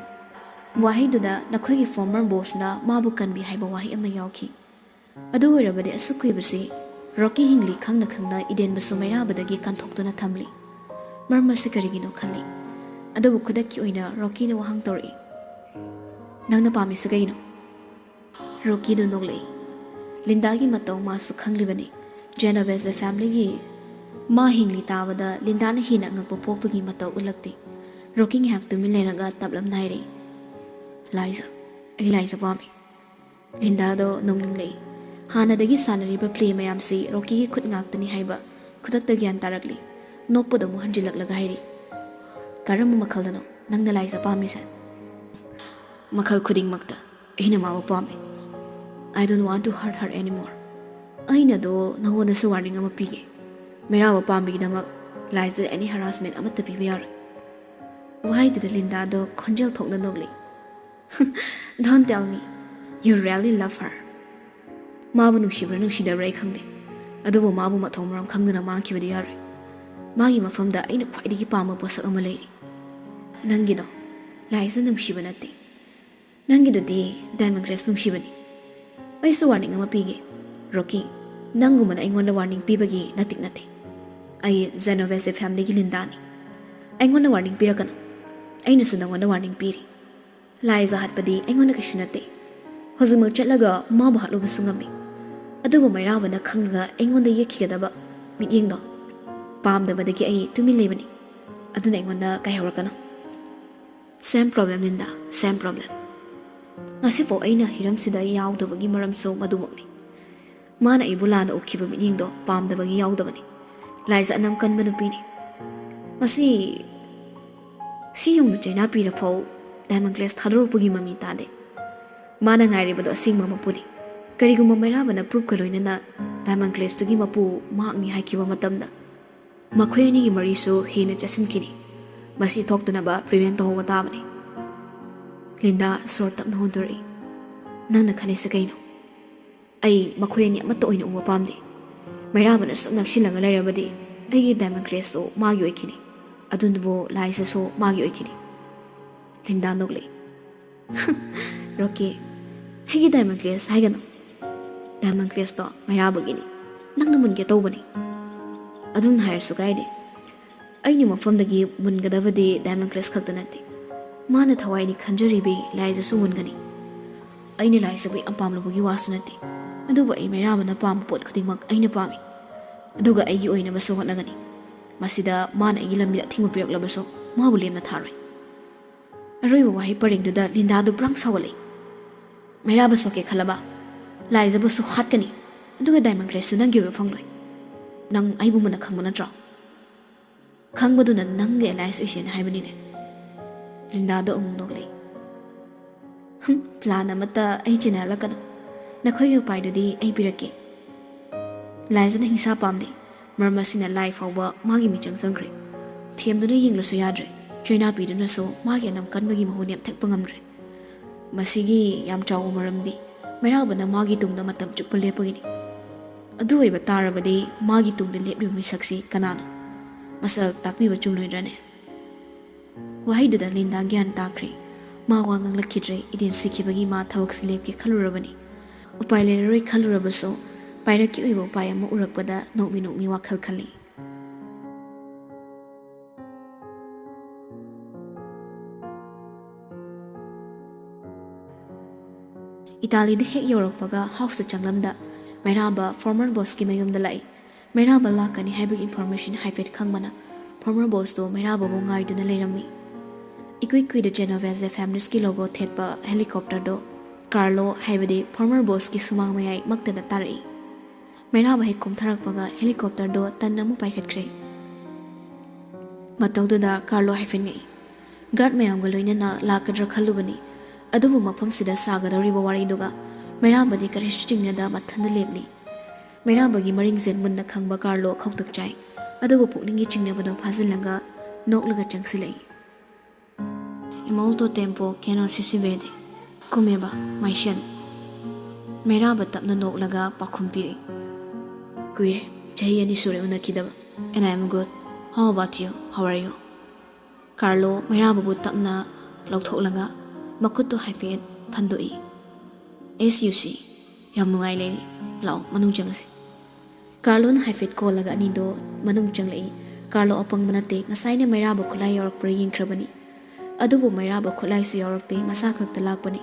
ꯋꯥꯍꯩꯗꯨꯗ ꯅꯈꯣꯏꯒꯤ former boss ꯅ ꯃꯥꯕꯨ ꯀꯟꯕꯤ ꯍꯥꯏꯕ ꯋꯥꯍꯩ ꯑꯃ ꯌꯥꯎꯈꯤ꯫ ꯑꯗꯨ ꯑꯣꯏꯔꯕꯗꯤ ꯑꯁꯨꯛ ꯀꯨꯏꯕꯁꯤ ꯔꯣꯀꯤ ꯍꯤꯡꯂꯤ ꯈꯪꯅ ꯈꯪꯅ ꯏꯗꯦꯟꯕꯁꯨ ꯃꯩꯔꯥꯕꯗꯒꯤ ꯀꯟꯊꯣꯛꯇꯨꯅ ꯊꯝꯂꯤ꯫ ꯃꯔꯝ ꯑꯁꯤ ꯀꯔꯤꯒꯤꯅꯣ ꯈꯜꯂꯤ꯫ ꯑꯗꯨꯕꯨ ꯈꯨꯗꯛꯀꯤ ꯑꯣꯏꯅ ꯔꯣꯀꯤꯅ ꯋꯥꯍꯪ ꯇꯧꯔꯛꯏ, "ꯅꯪꯅ ꯄꯥꯝꯃꯤꯁꯤ ꯀꯩꯅꯣ?" ꯔꯣꯀꯤꯗꯨ ꯅꯣꯛꯂꯛꯏ꯫ ꯂꯤꯟꯗꯥꯒꯤ ꯃꯇꯧ ꯃꯥꯁꯨ ꯈꯪꯂꯤꯕꯅꯤ꯫ Genovese family ꯒꯤ ꯃꯥ ꯍꯤꯡꯂꯤ ꯇꯥꯕꯗ ꯂꯤꯟꯗꯥꯅ ꯍꯦꯟꯅ ꯑꯉꯛꯄ ꯄꯣꯛꯄꯒꯤ ꯃꯇꯧ ꯎꯠꯂꯛꯇꯦ꯫ ꯔꯣꯀꯤ ꯉꯥꯏꯍꯥꯛ ꯇꯨꯃꯤꯟ ꯂꯩꯔꯒ ꯇꯞꯂꯞꯅ ꯍꯥꯏꯔꯛꯏ, "ꯂꯥꯏꯖꯥ, ꯑꯩ ꯂꯥꯏꯖꯥ ꯄꯥꯝꯃꯤ꯫" ꯂꯤꯟꯗꯥꯗꯣ ꯅꯣꯡꯅꯤꯡꯂꯛꯏ꯫ ꯍꯥꯟꯅꯗꯒꯤ ꯁꯥꯟꯅꯔꯤꯕ play ꯃꯌꯥꯝꯁꯤ ꯔꯣꯀꯤꯒꯤ ꯈꯨꯠ ꯉꯥꯛꯇꯅꯤ ꯍꯥꯏꯕ ꯈꯨꯗꯛꯇ ꯒ꯭ꯌꯥꯟ ꯇꯥꯔꯛꯂꯤ꯫ ꯅꯣꯛꯄꯗꯣ ꯑꯃꯨꯛ ꯍꯟꯖꯤꯜꯂꯛꯂꯒ ꯍꯥꯏꯔꯤ, "ꯀꯔꯝꯕ ꯃꯈꯜꯗꯅꯣ ꯅꯪꯅ ꯂꯥꯏꯖꯥ ꯄꯥꯝꯃꯤꯁꯦ?" "ꯃꯈꯜ ꯈꯨꯗꯤꯡꯃꯛꯇ ꯑꯩꯅ ꯃꯥꯕꯨ ꯄꯥꯝꯃꯤ꯫ I don't want to hurt her anymore꯫ ꯑꯩꯅ ꯑꯗꯣ ꯅꯉꯣꯟꯗꯁꯨ warning ꯑꯃ ꯄꯤꯒꯦ꯫ ꯃꯩꯔꯥꯕ ꯄꯥꯝꯕꯒꯤꯗꯃꯛ ꯂꯥꯏꯖꯥꯗ any harassment ꯑꯃꯠꯇ ꯄꯤꯕ ꯌꯥꯔꯣꯏ꯫" ꯋꯥꯍꯩꯗꯨꯗ ꯂꯤꯟꯗꯥꯗꯣ ꯈꯣꯟꯖꯦꯜ ꯊꯣꯛꯅ ꯅꯣꯛꯂꯤ꯫ "Don't tell me you really love her꯫ ꯃꯥꯕꯨ ꯅꯨꯡꯁꯤꯕ꯭ꯔꯥ ꯅꯨꯡꯁꯤꯗꯕ꯭ꯔꯥ ꯑꯩ ꯈꯪꯗꯦ, ꯑꯗꯨꯕꯨ ꯃꯥꯕꯨ ꯃꯊꯣꯡ ꯃꯔꯝ ꯈꯪꯗꯅ ꯃꯥꯡꯈꯤꯕꯗꯤ ꯌꯥꯔꯣꯏ꯫ ꯃꯥꯒꯤ ꯃꯐꯝꯗ ꯑꯩꯅ ꯈ꯭ꯋꯥꯏꯗꯒꯤ ꯄꯥꯝꯕ ꯄꯣꯠꯁꯛ ꯑꯃ ꯂꯩꯔꯤ꯫ ꯅꯪꯒꯤꯗꯣ ꯂꯥꯏꯖꯥ ꯅꯨꯡꯁꯤꯕ ꯅꯠꯇꯦ, ꯅꯪꯒꯤꯗꯨꯗꯤ Diamond Crest ꯅꯨꯡꯁꯤꯕꯅꯤ꯫ ꯑꯩꯁꯨ warning ꯑꯃ ꯄꯤꯒꯦ, ꯔꯣꯀꯤ, ꯅꯪꯒꯨꯝꯕꯅ ꯑꯩꯉꯣꯟꯗ warning ꯄꯤꯕꯒꯤ ꯅꯇꯤꯛ ꯅꯠꯇꯦ꯫ ꯑꯩ Genovese family ꯒꯤ ꯂꯤꯟꯗꯥꯅꯤ꯫ ꯑꯩꯉꯣꯟꯗ warning ꯄꯤꯔꯛꯀꯅꯨ꯫ ꯑꯩꯅꯁꯨ ꯅꯪꯉꯣꯟꯗ warning ꯄꯤꯔꯤ꯫ ꯂꯥꯏꯖꯥ ꯍꯥꯠꯄꯗꯤ ꯑꯩꯉꯣꯟꯗ ꯀꯩꯁꯨ ꯅꯠꯇꯦ꯫ ꯍꯧꯖꯤꯛꯃꯛ ꯆꯠꯂꯒ ꯃꯥꯕꯨ ꯍꯥꯠꯂꯨꯕꯁꯨ ꯉꯝꯃꯤ꯫ ꯑꯗꯨꯕꯨ ꯃꯩꯔꯥꯕꯅ ꯈꯪꯂꯒ ꯑꯩꯉꯣꯟꯗ ꯌꯦꯛꯈꯤꯒꯗꯕ ꯃꯤꯠꯌꯦꯡꯗꯣ ꯄꯥꯝꯗꯕꯗꯒꯤ ꯑꯩ ꯇꯨꯃꯤꯟ ꯂꯩꯕꯅꯤ꯫ ꯑꯗꯨꯅ ꯑꯩꯉꯣꯟꯗ ꯀꯥꯏꯍꯧꯔꯛꯀꯅꯨ꯫" "Same problem, Linda, same problem꯫" ꯉꯁꯤꯐꯥꯎ ꯑꯩꯅ ꯍꯤꯔꯝꯁꯤꯗ ꯌꯥꯎꯗꯕꯒꯤ ꯃꯔꯝꯁꯨ ꯃꯗꯨꯃꯛꯅꯤ꯫ ꯃꯥꯅ ꯑꯩꯕꯨ ꯂꯥꯟꯅ ꯎꯈꯤꯕ ꯃꯤꯠꯌꯦꯡꯗꯣ ꯄꯥꯝꯗꯕꯒꯤ ꯌꯥꯎꯗꯕꯅꯤ꯫ ꯂꯥꯏꯖ ꯑꯅꯝ ꯀꯟꯕ ꯅꯨꯄꯤꯅꯤ꯫ ꯃꯁꯤ ꯁꯤ ꯌꯧꯅ ꯆꯩꯅꯥ ꯄꯤꯔꯐꯥꯎ ꯗꯥꯏꯃꯟ ꯀ꯭ꯂꯦꯁ ꯊꯥꯗꯣꯔꯛꯄꯒꯤ ꯃꯃꯤ ꯇꯥꯗꯦ꯫ ꯃꯥꯅ ꯉꯥꯏꯔꯤꯕꯗꯣ ꯑꯁꯦꯡꯕ ꯃꯄꯨꯅꯤ꯫ ꯀꯔꯤꯒꯨꯝꯕ ꯃꯩꯔꯥꯕꯅ ꯄ꯭ꯔꯨꯐꯀ ꯂꯣꯏꯅꯅ ꯗꯥꯏꯃꯟ ꯀ꯭ꯂꯦꯁꯇꯨꯒꯤ ꯃꯄꯨ ꯃꯍꯥꯛꯅꯤ ꯍꯥꯏꯈꯤꯕ ꯃꯇꯝꯗ, ꯃꯈꯣꯏ ꯑꯅꯤꯒꯤ ꯃꯔꯤꯁꯨ ꯍꯦꯟꯅ ꯆꯠꯁꯤꯟꯈꯤꯅꯤ꯫ ꯃꯁꯤ ꯊꯣꯛꯇꯅꯕ ꯄ꯭ꯔꯤꯚꯦꯟ ꯇꯧꯍꯧꯕ ꯇꯥꯕꯅꯤ꯫ ꯂꯤꯟꯗꯥ ꯁꯣꯔ ꯇꯞꯅ ꯍꯣꯟꯗꯣꯔꯛꯏ꯫ "ꯅꯪꯅ ꯈꯜꯂꯤꯁꯦ ꯀꯩꯅꯣ? ꯑꯩ ꯃꯈꯣꯏ ꯑꯅꯤ ꯑꯃꯠꯇ ꯑꯣꯏꯅ ꯎꯕ ꯄꯥꯝꯗꯦ꯫ ꯃꯩꯔꯥꯕꯅ ꯁꯨꯝ ꯅꯛꯁꯤꯜꯂꯒ ꯂꯩꯔꯕꯗꯤ ꯑꯩꯒꯤ ꯗꯥꯏꯃꯟ ꯀ꯭ꯂꯦꯁꯇꯨ ꯃꯥꯒꯤ ꯑꯣꯏꯈꯤꯅꯤ꯫ ꯑꯗꯨꯕꯨ ꯂꯥꯏꯖꯁꯨ ꯃꯥꯒꯤ ꯑꯣꯏꯈꯤꯅꯤ꯫" ꯂꯤꯟꯗꯥ ꯅꯣꯛꯂꯛꯏ꯫ "ꯔꯣꯀꯤ, ꯑꯩꯒꯤ ꯗꯥꯏꯃꯟ ꯀ꯭ꯂꯦꯁ ꯍꯥꯏꯒꯅꯨ꯫ ꯗꯥꯏꯃꯟ ꯀ꯭ꯂꯦꯁꯇꯣ ꯃꯩꯔꯥꯕꯒꯤꯅꯤ꯫ ꯅꯪꯅ ꯃꯨꯟꯒꯦ ꯇꯧꯕꯅꯤ꯫ ꯑꯗꯨꯝ ꯍꯥꯏꯔꯁꯨ ꯀꯥꯏꯗꯦ꯫ ꯑꯩꯒꯤ ꯃꯐꯝꯗꯒꯤ ꯃꯨꯟꯒꯗꯕꯗꯤ ꯗꯥꯏꯃꯟ ꯀ꯭ꯂꯦꯁ ꯈꯛꯇ ꯅꯠꯇꯦ꯫ ꯃꯥꯅ ꯊꯋꯥꯏꯅꯤ ꯈꯟꯖꯔꯤꯕꯤ ꯂꯥꯏꯖꯁꯨ ꯃꯨꯟꯒꯅꯤ꯫ ꯑꯩꯅ ꯂꯥꯏꯖꯕꯨ ꯌꯥꯝ ꯄꯥꯝꯂꯨꯕꯒꯤ ꯋꯥꯁꯨ ꯅꯠꯇꯦ꯫ ꯑꯗꯨꯕꯨ ꯑꯩ ꯃꯩꯔꯥꯕꯅ ꯄꯥꯝꯕ ꯄꯣꯠ ꯈꯨꯗꯤꯡꯃꯛ ꯑꯩꯅ ꯄꯥꯝꯃꯤ꯫ ꯑꯗꯨꯒ ꯑꯩꯒꯤ ꯑꯣꯏꯅꯕꯁꯨ ꯍꯣꯠꯅꯒꯅꯤ꯫ ꯃꯁꯤꯗ ꯃꯥꯅ ꯑꯩꯒꯤ ꯂꯝꯕꯤꯗ ꯑꯊꯤꯡꯕ ꯄꯤꯔꯛꯂꯕꯁꯨ ꯃꯥꯕꯨ ꯂꯦꯝꯅ ꯊꯥꯔꯣꯏ꯫" ꯑꯔꯣꯏꯕ ꯋꯥꯍꯩ ꯄꯔꯦꯡꯗꯨꯗ ꯂꯤꯟꯗꯥꯗꯨ ꯕ꯭ꯔꯪ ꯁꯥꯎꯒꯠꯂꯛꯏ꯫ "ꯃꯩꯔꯥꯕ ꯁꯣꯛꯀꯦ ꯈꯜꯂꯕ? ꯂꯥꯏꯖꯕꯁꯨ ꯍꯥꯠꯀꯅꯤ꯫ ꯑꯗꯨꯒ ꯗꯥꯏꯃꯟ ꯀ꯭ꯂꯦꯁꯁꯨ ꯅꯪꯒꯤ ꯑꯣꯏꯕ ꯐꯪꯂꯣꯏ꯫ ꯅꯪ ꯑꯩꯕꯨ ꯃꯨꯟꯅ ꯈꯪꯕ ꯅꯠꯇ꯭ꯔꯣ? ꯈꯪꯕꯗꯨꯅ ꯅꯪꯒꯤ ꯑꯦꯂꯥꯏꯁ ꯑꯣꯏꯁꯦꯅ ꯍꯥꯏꯕꯅꯤꯅꯦ꯫" ꯂꯤꯟꯗꯥꯗꯣ ꯑꯃꯨꯛ ꯅꯣꯛꯂꯛꯏ꯫ "ꯍꯨꯝ, ꯄ꯭ꯂꯥꯟ ꯑꯃꯠꯇ ꯑꯩ ꯆꯦꯟꯅꯍꯜꯂꯛꯀꯅꯨ꯫ ꯅꯈꯣꯏꯒꯤ ꯎꯄꯥꯏꯗꯨꯗꯤ ꯑꯩ ꯄꯤꯔꯛꯀꯦ꯫" ꯂꯥꯏꯖꯅ ꯍꯤꯡꯁꯥ ꯄꯥꯝꯗꯦ꯫ ꯃꯔꯝ ꯑꯁꯤꯅ ꯂꯥꯏ ꯐꯥꯎꯕ ꯃꯥꯒꯤ ꯃꯤꯆꯪ ꯆꯪꯈ꯭ꯔꯦ꯫ ꯊꯦꯝꯗꯨꯅ ꯌꯦꯡꯂꯁꯨ ꯌꯥꯗ꯭ꯔꯦ꯫ ꯆꯩꯅꯥꯄꯤꯗꯨꯅꯁꯨ ꯃꯥꯒꯤ ꯑꯅꯝ ꯀꯟꯕꯒꯤ ꯃꯍꯨ ꯅꯦꯝꯊꯦꯛꯄ ꯉꯝꯗ꯭ꯔꯦ꯫ ꯃꯁꯤꯒꯤ ꯌꯥꯝ ꯆꯥꯎꯕ ꯃꯔꯝꯗꯤ ꯃꯩꯔꯥꯕꯅ ꯃꯥꯒꯤ ꯇꯨꯡꯗ ꯃꯇꯝ ꯆꯨꯞꯄ ꯂꯦꯞꯄꯒꯤꯅꯤ꯫ ꯑꯗꯨ ꯑꯣꯏꯕ ꯇꯥꯔꯕꯗꯤ ꯃꯥꯒꯤ ꯇꯨꯡꯗ ꯂꯦꯞꯂꯤꯕ ꯃꯤꯁꯛꯁꯤ ꯀꯅꯥꯅꯣ? ꯃꯁꯛ ꯇꯥꯛꯄꯤꯕ ꯆꯨꯝꯂꯣꯏꯗ꯭ꯔꯅꯦ? ꯋꯥꯍꯩꯗꯨꯗ ꯂꯤꯟꯗꯥ ꯒ꯭ꯌꯥꯟ ꯇꯥꯈ꯭ꯔꯦ꯫ ꯃꯥ ꯋꯥ ꯉꯥꯡꯂꯛꯈꯤꯗ꯭ꯔꯦ꯫ ꯏꯗꯦꯟ ꯁꯤꯈꯤꯕꯒꯤ ꯃꯥ ꯊꯕꯛꯁꯤ ꯂꯦꯞꯀꯦ ꯈꯜꯂꯨꯔꯕꯅꯤ꯫ ꯎꯄꯥꯏ ꯂꯩꯔꯔꯣꯏ ꯈꯜꯂꯨꯔꯕꯁꯨ, ꯄꯥꯏꯔꯛꯀꯤ ꯑꯣꯏꯕ ꯎꯄꯥꯏ ꯑꯃ ꯎꯔꯛꯄꯗ ꯅꯣꯛꯃꯤ ꯅꯣꯛꯃꯤ ꯋꯥꯈꯜ ꯈꯜꯂꯤ꯫ ꯏꯇꯥꯂꯤꯗ ꯍꯦꯛ ꯌꯧꯔꯛꯄꯒ ꯍꯥꯎꯁꯇ ꯆꯪꯂꯝꯗ ꯃꯩꯔꯥꯕ ꯐꯣꯔꯃꯔ ꯕꯣꯁꯀꯤ ꯃꯌꯨꯝꯗ ꯂꯥꯛꯏ꯫ ꯃꯩꯔꯥꯕ ꯂꯥꯛꯀꯅꯤ ꯍꯥꯏꯕꯒꯤ ꯏꯟꯐꯣꯔꯃꯦꯁꯟ ꯍꯥꯏꯐꯦꯠ ꯈꯪꯕꯅ ꯐꯣꯔꯃꯔ ꯕꯣꯁꯇꯣ ꯃꯩꯔꯥꯕꯕꯨ ꯉꯥꯏꯗꯨꯅ ꯂꯩꯔꯝꯃꯤ꯫ ꯏꯀꯨꯏ ꯀꯨꯏꯗ Genovese Families ꯀꯤ logo ꯊꯦꯠꯄ helicopter ꯗꯣ ꯀꯥꯔꯂꯣ, ꯍꯥꯏꯕꯗꯤ former boss ꯀꯤ ꯁꯨꯃꯥꯡ ꯃꯌꯥꯏ ꯃꯛꯇꯗ ꯇꯥꯔꯛꯏ꯫ ꯃꯩꯔꯥꯕ ꯍꯦꯛ ꯀꯨꯝꯊꯔꯛꯄꯒ helicopter ꯗꯣ ꯇꯟꯅ ꯑꯃꯨꯛ ꯄꯥꯏꯈꯠꯈ꯭ꯔꯦ꯫ ꯃꯇꯧꯗꯨꯗ ꯀꯥꯔꯂꯣ ꯍꯥꯏꯐꯦꯠ ꯉꯛꯏ꯫ Guard ꯃꯌꯥꯝꯒ ꯂꯣꯏꯅꯅ ꯂꯥꯛꯀꯗ꯭ꯔꯥ ꯈꯜꯂꯨꯕꯅꯤ, ꯑꯗꯨꯕꯨ ꯃꯐꯝꯁꯤꯗ ꯁꯥꯒꯗꯧꯔꯤꯕ ꯋꯥꯔꯤꯗꯨꯒ ꯃꯩꯔꯥꯕꯗꯤ ꯀꯔꯤꯁꯨ ꯆꯤꯡꯅꯗ ꯃꯊꯟꯗ ꯂꯦꯞꯂꯤ꯫ ꯃꯩꯔꯥꯕꯒꯤ ꯃꯔꯤꯡꯖꯦꯜ ꯃꯨꯟꯅ ꯈꯪꯕ ꯀꯥꯔꯂꯣ ꯈꯧꯇꯛ ꯆꯥꯏ, ꯑꯗꯨꯕꯨ ꯄꯨꯛꯅꯤꯡꯒꯤ ꯆꯤꯡꯅꯕꯗꯣ ꯐꯥꯖꯤꯜꯂꯒ ꯅꯣꯛꯂꯒ ꯆꯪꯁꯤꯜꯂꯛꯏ꯫ "È molto tempo che non ci si vede. Come va, my son?" ꯃꯩꯔꯥꯕ ꯇꯞꯅ ꯅꯣꯛꯂꯒ ꯄꯥꯎꯈꯨꯝ ꯄꯤꯔꯛꯏ꯫ "ꯀꯨꯏꯔꯦ, ꯆꯍꯤ ꯑꯅꯤ ꯁꯨꯔꯦ ꯎꯅꯈꯤꯗꯕ꯫ And I'm good. How about you? How are you?" ꯀꯥꯔꯂꯣ ꯃꯩꯔꯥꯕꯕꯨ ꯇꯞꯅ ꯂꯧꯊꯣꯛꯂꯒ ꯃꯈꯨꯠꯇꯨ ꯍꯥꯏꯐꯦꯠ ꯐꯟꯗꯣꯛꯏ꯫ "As you see, ꯌꯥꯝ ꯅꯨꯡꯉꯥꯏ ꯂꯩꯔꯤ꯫ ꯂꯥꯛꯑꯣ, ꯃꯅꯨꯡ ꯆꯪꯉꯁꯤ꯫" ꯀꯥꯔꯂꯣꯅ ꯍꯥꯏꯐꯦꯠ ꯀꯣꯜꯂꯒ ꯑꯅꯤꯗꯣ ꯃꯅꯨꯡ ꯆꯪꯂꯛꯏ꯫ ꯀꯥꯔꯂꯣ ꯑꯄꯪꯕ ꯅꯠꯇꯦ, ꯉꯁꯥꯏꯅ ꯃꯩꯔꯥꯕ ꯈꯨꯠꯂꯥꯏ ꯌꯥꯎꯔꯛꯄ꯭ꯔꯥ ꯌꯦꯡꯈ꯭ꯔꯕꯅꯤ꯫ ꯑꯗꯨꯕꯨ ꯃꯩꯔꯥꯕ ꯈꯨꯠꯂꯥꯏꯁꯨ ꯌꯥꯎꯔꯛꯇꯦ, ꯃꯁꯥ ꯈꯛꯇ ꯂꯥꯛꯄꯅꯤ꯫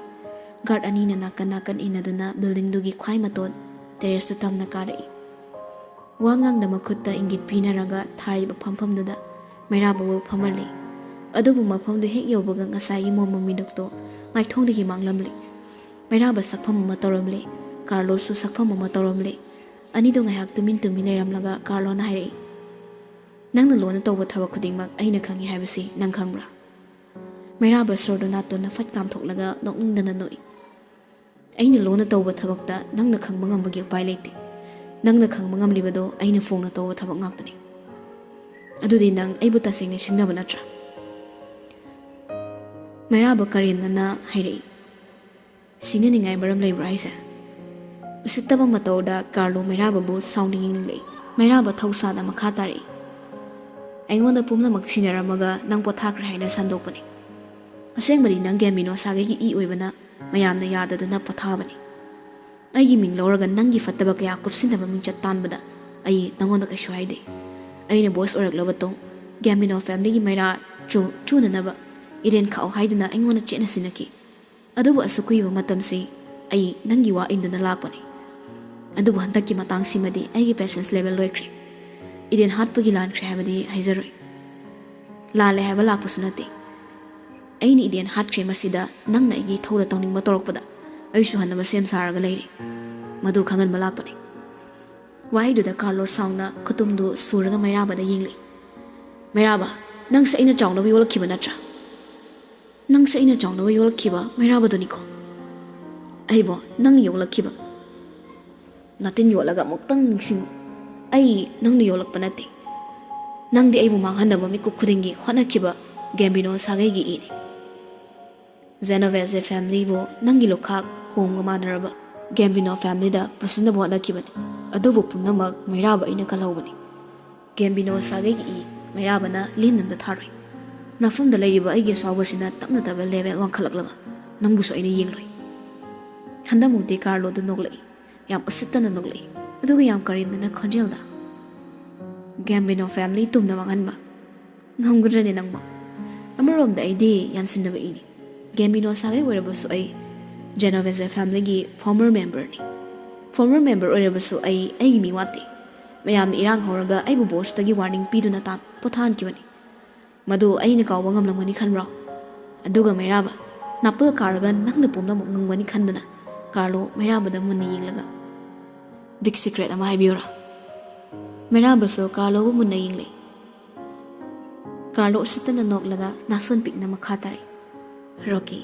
Guard ꯑꯅꯤꯅ ꯅꯥꯀꯟ ꯅꯥꯀꯟ ꯏꯟꯅꯗꯨꯅ building ꯗꯨꯒꯤ ꯈ꯭ꯋꯥꯏ ꯃꯇꯣꯟ terrace ꯇꯨ ꯇꯝꯅ ꯀꯥꯔꯛꯏ꯫ ꯋꯥ ꯉꯥꯡꯗ ꯃꯈꯨꯠꯇ ꯏꯪꯒꯤꯠ ꯄꯤꯅꯔꯒ ꯊꯥꯔꯤꯕ ꯐꯝꯐꯝꯗꯨꯗ ꯃꯩꯔꯥꯕꯕꯨ ꯐꯝꯍꯜꯂꯤ꯫ ꯑꯗꯨꯕꯨ ꯃꯐꯝꯗꯨ ꯍꯦꯛ ꯌꯧꯕꯒ ꯉꯁꯥꯏꯒꯤ ꯃꯣꯃꯣ ꯃꯤꯅꯨꯛꯇꯣ ꯃꯥꯏꯊꯣꯡꯗꯒꯤ ꯃꯥꯡꯂꯝꯂꯤ꯫ ꯃꯩꯔꯥꯕ ꯁꯛꯐꯝ ꯑꯃ ꯇꯧꯔꯝꯂꯤ, ꯀꯥꯔꯂꯣꯁꯨ ꯁꯛꯐꯝ ꯑꯃ ꯇꯧꯔꯝꯂꯤ꯫ ꯑꯅꯤꯗꯨ ꯉꯥꯏꯍꯥꯛ ꯇꯨꯃꯤꯟ ꯇꯨꯃꯤꯟ ꯂꯩꯔꯝꯂꯒ ꯀꯥꯔꯂꯣꯅ ꯍꯥꯏꯔꯛꯏ, "ꯅꯪꯅ ꯂꯣꯟꯅ ꯇꯧꯕ ꯊꯕꯛ ꯈꯨꯗꯤꯡꯃꯛ ꯑꯩꯅ ꯈꯪꯏ ꯍꯥꯏꯕꯁꯤ ꯅꯪ ꯈꯪꯕ꯭ꯔꯥ?" ꯃꯩꯔꯥꯕ ꯁꯣꯔꯗꯨ ꯅꯥꯇꯣꯟꯅ ꯐꯠ ꯀꯥꯝꯊꯣꯛꯂꯒ ꯅꯣꯛꯅꯤꯡꯗꯅ ꯅꯣꯛꯏ꯫ "ꯑꯩꯅ ꯂꯣꯟꯅ ꯇꯧꯕ ꯊꯕꯛꯇ ꯅꯪꯅ ꯈꯪꯕ ꯉꯝꯕꯒꯤ ꯎꯄꯥꯏ ꯂꯩꯇꯦ꯫ ꯅꯪꯅ ꯈꯪꯕ ꯉꯝꯂꯤꯕꯗꯣ ꯑꯩꯅ ꯐꯣꯡꯅ ꯇꯧꯕ ꯊꯕꯛ ꯉꯥꯛꯇꯅꯤ꯫ ꯑꯗꯨꯗꯤ ꯅꯪ ꯑꯩꯕꯨ ꯇꯁꯦꯡꯅ ꯁꯤꯡꯅꯕ ꯅꯠꯇ꯭ꯔꯥ?" ꯃꯩꯔꯥꯕ ꯀꯔꯦꯝꯅꯅ ꯍꯥꯏꯔꯛꯏ꯫ "ꯁꯤꯡꯅꯅꯤꯡꯉꯥꯏ ꯃꯔꯝ ꯂꯩꯕ꯭ꯔꯥ ꯍꯥꯏꯁꯦ?" ꯎꯁꯤꯠꯇꯕ ꯃꯇꯧꯗ ꯀꯥꯔꯂꯣ ꯃꯩꯔꯥꯕꯕꯨ ꯁꯥꯎꯅ ꯌꯦꯡꯂꯛꯏ꯫ ꯃꯩꯔꯥꯕ ꯊꯧꯁꯥꯗ ꯃꯈꯥ ꯇꯥꯔꯛꯏ꯫ "ꯑꯩꯉꯣꯟꯗ ꯄꯨꯝꯅꯃꯛ ꯁꯤꯟꯅꯔꯝꯃꯒ ꯅꯪ ꯄꯣꯊꯥꯈ꯭ꯔꯦ ꯍꯥꯏꯅ ꯁꯟꯗꯣꯛꯄꯅꯤ꯫ ꯑꯁꯦꯡꯕꯗꯤ ꯅꯪ ꯒꯦꯝꯕꯤꯅꯣ ꯁꯥꯒꯩꯒꯤ ꯏ ꯑꯣꯏꯕꯅ ꯃꯌꯥꯝꯅ ꯌꯥꯗꯗꯨꯅ ꯄꯣꯊꯥꯕꯅꯤ꯫ ꯑꯩꯒꯤ ꯃꯤꯡ ꯂꯧꯔꯒ ꯅꯪꯒꯤ ꯐꯠꯇꯕ ꯀꯌꯥ ꯀꯨꯞꯁꯤꯟꯅꯕ ꯃꯤꯡꯆꯠ ꯇꯥꯟꯕꯗ ꯑꯩ ꯅꯪꯉꯣꯟꯗ ꯀꯩꯁꯨ ꯍꯥꯏꯗꯦ꯫ ꯑꯩꯅ boss ꯑꯣꯏꯔꯛꯂꯕ ꯇꯨꯡ ꯒꯦꯝꯕꯤꯅꯣ family ꯒꯤ ꯃꯩꯔꯥ ꯆꯨ-, ꯆꯨꯅꯅꯕ ꯏꯔꯦꯟ ꯈꯥꯛꯑꯣ ꯍꯥꯏꯗꯨꯅ ꯑꯩꯉꯣꯟꯗ ꯆꯦꯠꯅ ꯁꯤꯟꯅꯈꯤ꯫ ꯑꯗꯨꯕꯨ ꯑꯁꯨꯛ ꯀꯨꯏꯕ ꯃꯇꯝꯁꯤ ꯑꯩ ꯅꯪꯒꯤ ꯋꯥ ꯏꯟꯗꯨꯅ ꯂꯥꯛꯄꯅꯤ꯫ ꯑꯗꯨꯕꯨ ꯍꯟꯗꯛꯀꯤ ꯃꯇꯥꯡꯁꯤꯃꯗꯤ ꯑꯩꯒꯤ patience level ꯂꯣꯏꯈ꯭ꯔꯦ꯫ ꯏꯗꯦꯟ ꯍꯥꯠꯄꯒꯤ ꯂꯥꯟꯈ꯭ꯔꯦ ꯍꯥꯏꯕꯗꯤ ꯍꯥꯏꯖꯔꯣꯏ꯫ ꯂꯥꯜꯂꯦ ꯍꯥꯏꯕ ꯂꯥꯛꯄꯁꯨ ꯅꯠꯇꯦ꯫ ꯑꯩꯅ ꯏꯗꯦꯟ ꯍꯥꯠꯈ꯭ꯔꯦ, ꯃꯁꯤꯗ ꯅꯪꯅ ꯑꯩꯒꯤ ꯏꯊꯧꯗ ꯇꯧꯅꯤꯡꯕ ꯇꯧꯔꯛꯄꯗ ꯑꯩꯁꯨ ꯍꯟꯅꯕ ꯁꯦꯝ ꯁꯥꯔꯒ ꯂꯩꯔꯤ꯫ ꯃꯗꯨ ꯈꯪꯍꯟꯕ ꯂꯥꯛꯄꯅꯤ꯫ ꯋꯥꯍꯩꯗꯨꯗ ꯀꯥꯔꯂꯣ ꯁꯥꯎꯅ ꯈꯨꯇꯨꯝꯗꯨ ꯁꯨꯔꯒ ꯃꯩꯔꯥꯕꯗ ꯌꯦꯡꯂꯛꯏ꯫ "ꯃꯩꯔꯥꯕ, ꯅꯪꯁꯦ ꯑꯩꯅ ꯆꯥꯎꯅꯕ ꯌꯣꯛꯂꯛꯈꯤꯕ ꯅꯠꯇ꯭ꯔꯥ? ꯅꯪꯁꯦ ꯑꯩꯅ ꯆꯥꯎꯅꯕ ꯌꯣꯛꯂꯛꯈꯤꯕ ꯃꯩꯔꯥꯕꯗꯨꯅꯤꯀꯣ?" "ꯑꯩꯕꯣ ꯅꯪ ꯌꯣꯛꯂꯛꯈꯤꯕ?" "ꯅꯥꯇꯤꯟ ꯌꯣꯠꯂꯒ ꯑꯃꯨꯛꯇꯪ ꯅꯤꯡꯁꯤꯡꯉꯨ꯫ ꯑꯩ ꯅꯪꯅ ꯌꯣꯛꯂꯛꯄ ꯅꯠꯇꯦ꯫ ꯅꯪꯗꯤ ꯑꯩꯕꯨ ꯃꯥꯡꯍꯟꯅꯕ ꯃꯤꯀꯨꯞ ꯈꯨꯗꯤꯡꯒꯤ ꯍꯣꯠꯅꯈꯤꯕ ꯒꯦꯝꯕꯤꯅꯣ ꯁꯥꯒꯩꯒꯤ ꯏꯅꯤ꯫ ꯖꯦꯅꯣꯚꯦꯖꯦ ꯐꯦꯃꯤꯂꯤꯕꯨ ꯅꯪꯒꯤ ꯂꯨꯈꯥꯛ ꯀꯣꯝꯒ ꯃꯥꯟꯅꯔꯕ ꯒꯦꯝꯕꯤꯅꯣ ꯐꯦꯃꯤꯂꯤꯗ ꯄꯨꯁꯤꯟꯅꯕ ꯍꯣꯠꯅꯈꯤꯕꯅꯤ꯫ ꯑꯗꯨꯕꯨ ꯄꯨꯝꯅꯃꯛ ꯃꯩꯔꯥꯕ ꯑꯩꯅ ꯀꯜꯍꯧꯕꯅꯤ꯫ ꯒꯦꯝꯕꯤꯅꯣ ꯁꯥꯒꯩꯒꯤ ꯏ ꯃꯩꯔꯥꯕꯅ ꯂꯦꯝꯅ ꯑꯝꯇ ꯊꯥꯔꯣꯏ꯫ ꯅꯐꯝꯗ ꯂꯩꯔꯤꯕ ꯑꯩꯒꯤ ꯑꯁꯥꯎꯕꯁꯤꯅ ꯇꯞꯅ ꯇꯞꯅ ꯂꯦꯚꯦꯜ ꯋꯥꯡꯈꯠꯂꯛꯂꯕ ꯅꯪꯕꯨꯁꯨ ꯑꯩꯅ ꯌꯦꯡꯂꯣꯏ꯫" ꯍꯟꯗꯛꯃꯨꯛꯇꯤ ꯀꯥꯔꯂꯣꯗꯨ ꯅꯣꯛꯂꯛꯏ꯫ ꯌꯥꯝ ꯎꯁꯤꯠꯇꯅ ꯅꯣꯛꯂꯛꯏ꯫ ꯑꯗꯨꯒ ꯌꯥꯝ ꯀꯔꯦꯝꯅꯅ ꯈꯣꯟꯖꯦꯜꯗ, "ꯒꯦꯝꯕꯤꯅꯣ ꯐꯦꯃꯤꯂꯤ ꯇꯨꯝꯅ ꯃꯥꯡꯍꯟꯕ ꯉꯝꯒꯗ꯭ꯔꯅꯦ ꯅꯪꯕꯣ?" ꯑꯃꯔꯣꯝꯗ ꯑꯩꯗꯤ ꯌꯥꯟꯁꯤꯟꯅꯕ ꯏꯅꯤ꯫ ꯒꯦꯝꯕꯤꯅꯣ ꯁꯥꯒꯩ ꯑꯣꯏꯔꯕꯁꯨ ꯑꯩ ꯖꯦꯅꯣꯚꯦꯖꯦ ꯐꯦꯃꯤꯂꯤꯒꯤ ꯐꯣꯔꯃꯔ ꯃꯦꯝꯕꯔꯅꯤ꯫ ꯐꯣꯔꯃꯔ ꯃꯦꯝꯕꯔ ꯑꯣꯏꯔꯕꯁꯨ ꯑꯩ ꯑꯩꯒꯤ ꯃꯤ ꯋꯥꯠꯇꯦ꯫ ꯃꯌꯥꯝꯅ ꯏꯔꯥꯡ ꯍꯧꯔꯒ ꯑꯩꯕꯨ ꯕꯣꯁꯇꯒꯤ ꯋꯥꯔꯅꯤꯡ ꯄꯤꯗꯨꯅ ꯇꯥꯟ ꯄꯣꯊꯥꯍꯟꯈꯤꯕꯅꯤ꯫ ꯃꯗꯨ ꯑꯩꯅ ꯀꯥꯎꯕ ꯉꯝꯂꯝꯒꯅꯤ ꯈꯟꯕ꯭ꯔꯣ? ꯑꯗꯨꯒ ꯃꯩꯔꯥꯕ, ꯅꯥꯄꯜ ꯀꯥꯔꯒ ꯅꯪꯅ ꯄꯨꯝꯅꯃꯛ ꯉꯝꯒꯅꯤ ꯈꯟꯗꯨꯅ ꯀꯥꯔꯂꯣ ꯃꯩꯔꯥꯕꯗ ꯃꯨꯟꯅ ꯌꯦꯡꯂꯒ, "ꯕꯤꯛ ꯁꯤꯀ꯭ꯔꯦꯠ ꯑꯃ ꯍꯥꯏꯕꯤꯌꯨꯔꯥ?" ꯃꯩꯔꯥꯕꯁꯨ ꯀꯥꯔꯂꯣꯕꯨ ꯃꯨꯟꯅ ꯌꯦꯡꯂꯛꯏ꯫ ꯀꯥꯔꯂꯣ ꯎꯁꯤꯠꯇꯅ ꯅꯣꯛꯂꯒ ꯅꯥꯁꯣꯟ ꯄꯤꯛꯅ ꯃꯈꯥ ꯇꯥꯔꯛꯏ, "Rocky,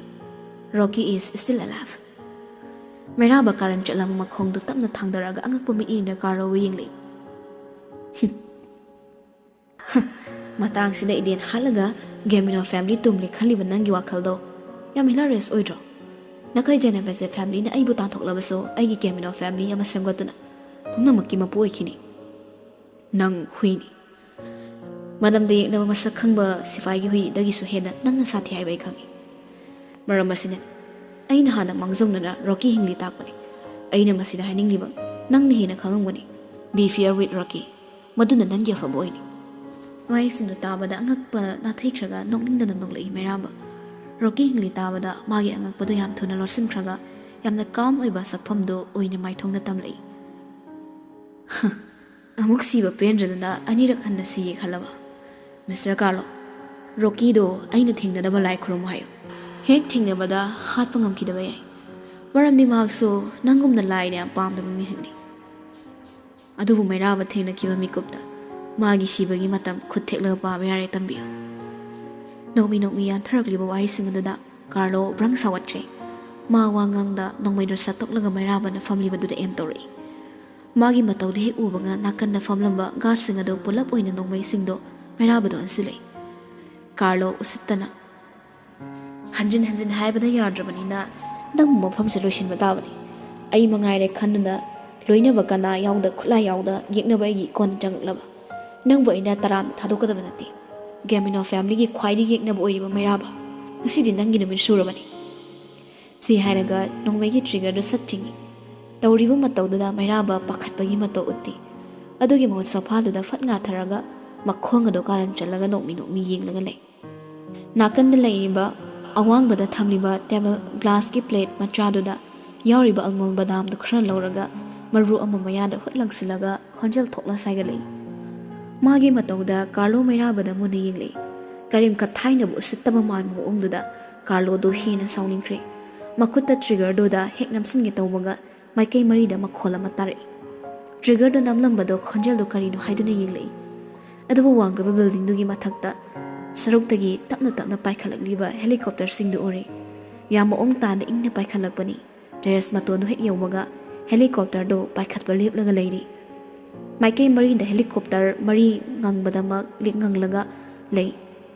Rocky is still alive." ꯃꯩꯔꯥꯕ ꯀꯥꯔꯟ ꯆꯠꯂꯝ ꯃꯈꯣꯡꯗꯨ ꯇꯞꯅ ꯊꯥꯡꯗꯔꯛꯑꯒ ꯑꯉꯛꯄ ꯃꯤꯠꯌꯦꯡꯗ ꯀꯥꯔꯂꯣꯕꯨ ꯌꯦꯡꯂꯛꯏ꯫ "ꯃꯇꯥꯡꯁꯤꯗ ꯏꯗꯦꯟ ꯍꯥꯠꯂꯒ ꯒꯦꯝꯕꯤꯅꯣ ꯐꯦꯃꯤꯂꯤ ꯇꯨꯝꯂꯦ ꯈꯜꯂꯤꯕ ꯅꯪꯒꯤ ꯋꯥꯈꯜꯗꯣ ꯌꯥꯝ ꯍꯤꯂꯥꯔꯤꯌꯁ ꯑꯣꯏꯗ꯭ꯔꯣ? ꯅꯈꯣꯏ ꯖꯦꯅꯦꯕꯦꯁꯦ ꯐꯦꯃꯤꯂꯤꯅ ꯑꯩꯕꯨ ꯇꯥꯟꯊꯣꯛꯂꯕꯁꯨ ꯑꯩꯒꯤ ꯒꯦꯝꯕꯤꯅꯣ ꯐꯦꯃꯤꯂꯤ ꯑꯃ ꯁꯦꯝꯒꯠꯇꯨꯅ ꯄꯨꯝꯅꯃꯛꯀꯤ ꯃꯄꯨ ꯑꯣꯏꯈꯤꯅꯤ꯫ ꯅꯪ ꯍꯨꯏꯅꯤ꯫ ꯃꯅꯝꯗ ꯌꯦꯛꯅꯕ ꯃꯁꯛ ꯈꯪꯕ ꯁꯤꯐꯥꯏꯒꯤ ꯍꯨꯏꯗꯒꯤꯁꯨ ꯍꯦꯟꯅ ꯅꯪꯅ ꯁꯥꯊꯤ ꯍꯥꯏꯕ ꯑꯩ ꯈꯪꯏ꯫ ꯃꯔꯝ ꯑꯁꯤꯅ ꯑꯩꯅ ꯍꯥꯟꯅ ꯃꯥꯡꯖꯧꯅꯅ ꯔꯣꯀꯤ ꯍꯤꯡꯂꯤ ꯇꯥꯛꯄꯅꯤ꯫ ꯑꯩꯅ ꯃꯁꯤꯗ ꯍꯥꯏꯅꯤꯡꯂꯤꯕ ꯅꯪꯅ ꯍꯦꯟꯅ ꯈꯪꯂꯝꯒꯅꯤ꯫ Be fair with Rocky꯫ ꯃꯗꯨꯅ ꯅꯪꯒꯤ ꯑꯐꯕ ꯑꯣꯏꯅꯤ꯫" ꯋꯥꯍꯩꯁꯤꯡꯗꯨ ꯇꯥꯕꯗ ꯑꯉꯛꯄ ꯅꯥꯊꯩꯈ꯭ꯔꯒ ꯅꯣꯛꯅꯤꯡꯗꯅ ꯅꯣꯛꯂꯛꯏ ꯃꯩꯔꯥꯕ꯫ ꯔꯣꯀꯤ ꯍꯤꯡꯂꯤ ꯇꯥꯕꯗ ꯃꯥꯒꯤ ꯑꯉꯛꯄꯗꯨ ꯌꯥꯝ ꯊꯨꯅ ꯂꯣꯠꯁꯤꯟꯈ꯭ꯔꯒ ꯌꯥꯝꯅ ꯀꯥꯝ ꯑꯣꯏꯕ ꯁꯛꯐꯝꯗꯨ ꯑꯣꯏꯅ ꯃꯥꯏꯊꯣꯡꯗ ꯇꯝꯂꯛꯏ꯫ "ꯑꯃꯨꯛ ꯁꯤꯕ ꯄꯦꯟꯗ꯭ꯔꯗꯅ ꯑꯅꯤꯔꯛ ꯍꯟꯅ ꯁꯤꯒꯦ ꯈꯜꯂꯕ, ꯃꯤꯁꯇꯔ ꯀꯥꯔꯂꯣ?" "ꯔꯣꯀꯤꯗꯣ ꯑꯩꯅ ꯊꯦꯡꯅꯅꯕ ꯂꯥꯏ ꯈꯨꯔꯨꯝꯃꯨ ꯍꯥꯏꯌꯨ꯫ ꯍꯦꯛ ꯊꯦꯡꯅꯕꯗ ꯍꯥꯠꯄ ꯉꯝꯈꯤꯗꯕ ꯌꯥꯏ, ꯃꯔꯝꯗꯤ ꯃꯍꯥꯛꯁꯨ ꯅꯪꯒꯨꯝꯅ ꯂꯥꯏꯅ ꯌꯥꯝ ꯄꯥꯝꯗꯕ ꯃꯤꯁꯛꯅꯤ꯫ ꯑꯗꯨꯕꯨ ꯃꯩꯔꯥꯕ ꯊꯦꯡꯅꯈꯤꯕ ꯃꯤꯀꯨꯞꯇ ꯃꯥꯒꯤ ꯁꯤꯕꯒꯤ ꯃꯇꯝ ꯈꯨꯠ ꯊꯦꯛꯂꯒ ꯄꯥꯕ ꯌꯥꯔꯦ ꯇꯝꯕꯤꯌꯨ"꯫ ꯅꯣꯛꯃꯤ ꯅꯣꯛꯃꯤ ꯌꯥꯟꯊꯔꯛꯂꯤꯕ ꯋꯥꯍꯩꯁꯤꯡ ꯑꯗꯨꯗ ꯀꯥꯔꯂꯣ ꯕ꯭ꯔꯪ ꯁꯥꯎꯒꯠꯈ꯭ꯔꯦ꯫ ꯃꯥ ꯋꯥ ꯉꯥꯡꯗ ꯅꯣꯡꯃꯩꯗꯨ ꯁꯠꯇꯣꯛꯂꯒ ꯃꯩꯔꯥꯕꯅ ꯐꯝꯂꯤꯕꯗꯨꯗ ꯑꯦꯝ ꯇꯧꯔꯛꯏ꯫ ꯃꯥꯒꯤ ꯃꯇꯧꯗꯨ ꯍꯦꯛ ꯎꯕꯒ ꯅꯥꯀꯟꯗ ꯐꯝꯂꯝꯕ ꯒꯥꯔꯗꯁꯤꯡ ꯑꯗꯨ ꯄꯨꯂꯞ ꯑꯣꯏꯅ ꯅꯣꯡꯃꯩꯁꯤꯡꯗꯣ ꯃꯩꯔꯥꯕꯗ ꯑꯣꯟꯁꯤꯜꯂꯛꯏ꯫ ꯀꯥꯔꯂꯣ ꯎꯁꯤꯠꯇꯅ, "ꯍꯟꯖꯤꯟ ꯍꯟꯖꯤꯟ ꯍꯥꯏꯕꯗ ꯌꯥꯗ꯭ꯔꯕꯅꯤꯅ ꯅꯪꯕꯨ ꯃꯐꯝꯁꯦ ꯂꯣꯏꯁꯤꯟꯕ ꯇꯥꯕꯅꯤ꯫ ꯑꯩ ꯃꯉꯥꯏꯔꯦ ꯈꯟꯗꯨꯅ ꯂꯣꯏꯅꯕ ꯀꯅꯥ ꯌꯥꯎꯗ, ꯈꯨꯠꯂꯥꯏ ꯌꯥꯎꯗ ꯌꯦꯛꯅꯕ ꯑꯩꯒꯤ ꯏꯀꯣꯟꯗ ꯆꯪꯉꯛꯂꯕ? ꯅꯪꯕꯨ ꯑꯩꯅ ꯇꯔꯥꯝꯅ ꯊꯥꯗꯣꯛꯀꯗꯕ ꯅꯠꯇꯦ꯫ ꯒꯦꯃꯤꯅꯣ ꯐꯦꯃꯤꯂꯤꯒꯤ ꯈ꯭ꯋꯥꯏꯗꯒꯤ ꯌꯦꯛꯅꯕ ꯑꯣꯏꯔꯤꯕ ꯃꯩꯔꯥꯕ, ꯉꯁꯤꯗꯤ ꯅꯪꯒꯤ ꯅꯨꯃꯤꯠ ꯁꯨꯔꯕꯅꯤ"꯫ ꯁꯤ ꯍꯥꯏꯔꯒ ꯅꯣꯡꯃꯩꯒꯤ ꯇ꯭ꯔꯤꯒꯔꯗꯨ ꯁꯠ ꯆꯤꯡꯏ꯫ ꯇꯧꯔꯤꯕ ꯃꯇꯧꯗꯨꯗ ꯃꯩꯔꯥꯕ ꯄꯥꯈꯠꯄꯒꯤ ꯃꯇꯧ ꯎꯠꯇꯦ꯫ ꯑꯗꯨꯒꯤ ꯃꯍꯨꯠ ꯁꯣꯐꯥꯗꯨꯗ ꯐꯠ ꯉꯥꯊꯔꯒ ꯃꯈꯣꯡ ꯑꯗꯨ ꯀꯥꯔꯟ ꯆꯠꯂꯒ ꯅꯣꯛꯃꯤ ꯅꯣꯛꯃꯤ ꯌꯦꯡꯂꯒ ꯂꯩ꯫ ꯅꯥꯀꯟꯗ ꯂꯩꯔꯤꯕ ꯑꯋꯥꯡꯕꯗ ꯊꯝꯂꯤꯕ ꯇꯦꯕꯜ ꯒ꯭ꯂꯥꯁꯀꯤ ꯄ꯭ꯂꯦꯠ ꯃꯆꯥꯗꯨꯗ ꯌꯥꯎꯔꯤꯕ ꯑꯜꯃꯣꯟ ꯕꯗꯥꯝꯗꯨ ꯈꯔ ꯂꯧꯔꯒ ꯃꯔꯨ ꯑꯃ ꯃꯌꯥꯗ ꯍꯨꯠ ꯂꯪꯁꯤꯜꯂꯒ ꯈꯣꯟꯖꯦꯜ ꯊꯣꯛꯅ ꯁꯥꯏꯒꯠꯂꯛꯏ꯫ ꯃꯥꯒꯤ ꯃꯇꯧꯗ ꯀꯥꯔꯂꯣ ꯃꯩꯔꯥꯕꯗ ꯃꯨꯟꯅ ꯌꯦꯡꯂꯛꯏ꯫ ꯀꯔꯤꯝ ꯊꯥꯏꯅꯕꯨ ꯎꯁꯤꯠꯇꯕ ꯃꯥꯟꯕ ꯃꯑꯣꯡꯗꯨꯗ ꯀꯥꯔꯂꯣꯗꯨ ꯍꯦꯟꯅ ꯁꯥꯎꯅꯤꯡꯈ꯭ꯔꯦ꯫ ꯃꯈꯨꯠꯇ ꯇ꯭ꯔꯤꯒꯔꯗꯨꯗ ꯍꯦꯛ ꯅꯝꯁꯤꯟꯒꯦ ꯇꯧꯕꯒ ꯃꯥꯏꯀꯩ ꯃꯔꯤꯗ ꯃꯈꯣꯜ ꯑꯃ ꯇꯥꯔꯛꯏ꯫ ꯇ꯭ꯔꯤꯒꯔꯗꯨ ꯅꯝꯂꯝꯕꯗꯣ ꯈꯣꯟꯖꯦꯜꯗꯨ ꯀꯔꯤꯅꯣ ꯍꯥꯏꯗꯨꯅ ꯌꯦꯡꯂꯛꯏ꯫ ꯑꯗꯨꯕꯨ ꯋꯥꯡꯈ꯭ꯔꯕ ꯕꯤꯜꯗꯤꯡꯗꯨꯒꯤ ꯃꯊꯛꯇ ꯁꯔꯨꯛꯇꯒꯤ ꯇꯞꯅ ꯇꯞꯅ ꯄꯥꯏꯈꯠꯂꯛꯂꯤꯕ ꯍꯦꯂꯤꯀꯣꯞꯇꯔꯁꯤꯡꯗꯨ ꯎꯔꯦ꯫ ꯌꯥꯝ ꯃꯑꯣꯡ ꯇꯥꯅ ꯏꯪꯅ ꯄꯥꯏꯈꯠꯂꯛꯄꯅꯤ꯫ ꯇꯦꯔꯦꯁ ꯃꯇꯣꯟꯗꯨ ꯍꯦꯛ ꯌꯧꯕꯒ ꯍꯦꯂꯤꯀꯣꯞꯇꯔꯗꯨ ꯄꯥꯏꯈꯠꯄ ꯂꯦꯞꯂꯒ ꯂꯩꯔꯤ꯫ ꯃꯥꯏꯀꯩ ꯃꯔꯤꯗ ꯍꯦꯂꯤꯀꯣꯞꯇꯔ ꯃꯔꯤ ꯉꯪꯕꯗꯃꯛ ꯂꯤꯛ ꯉꯪꯂꯒ ꯂꯩ꯫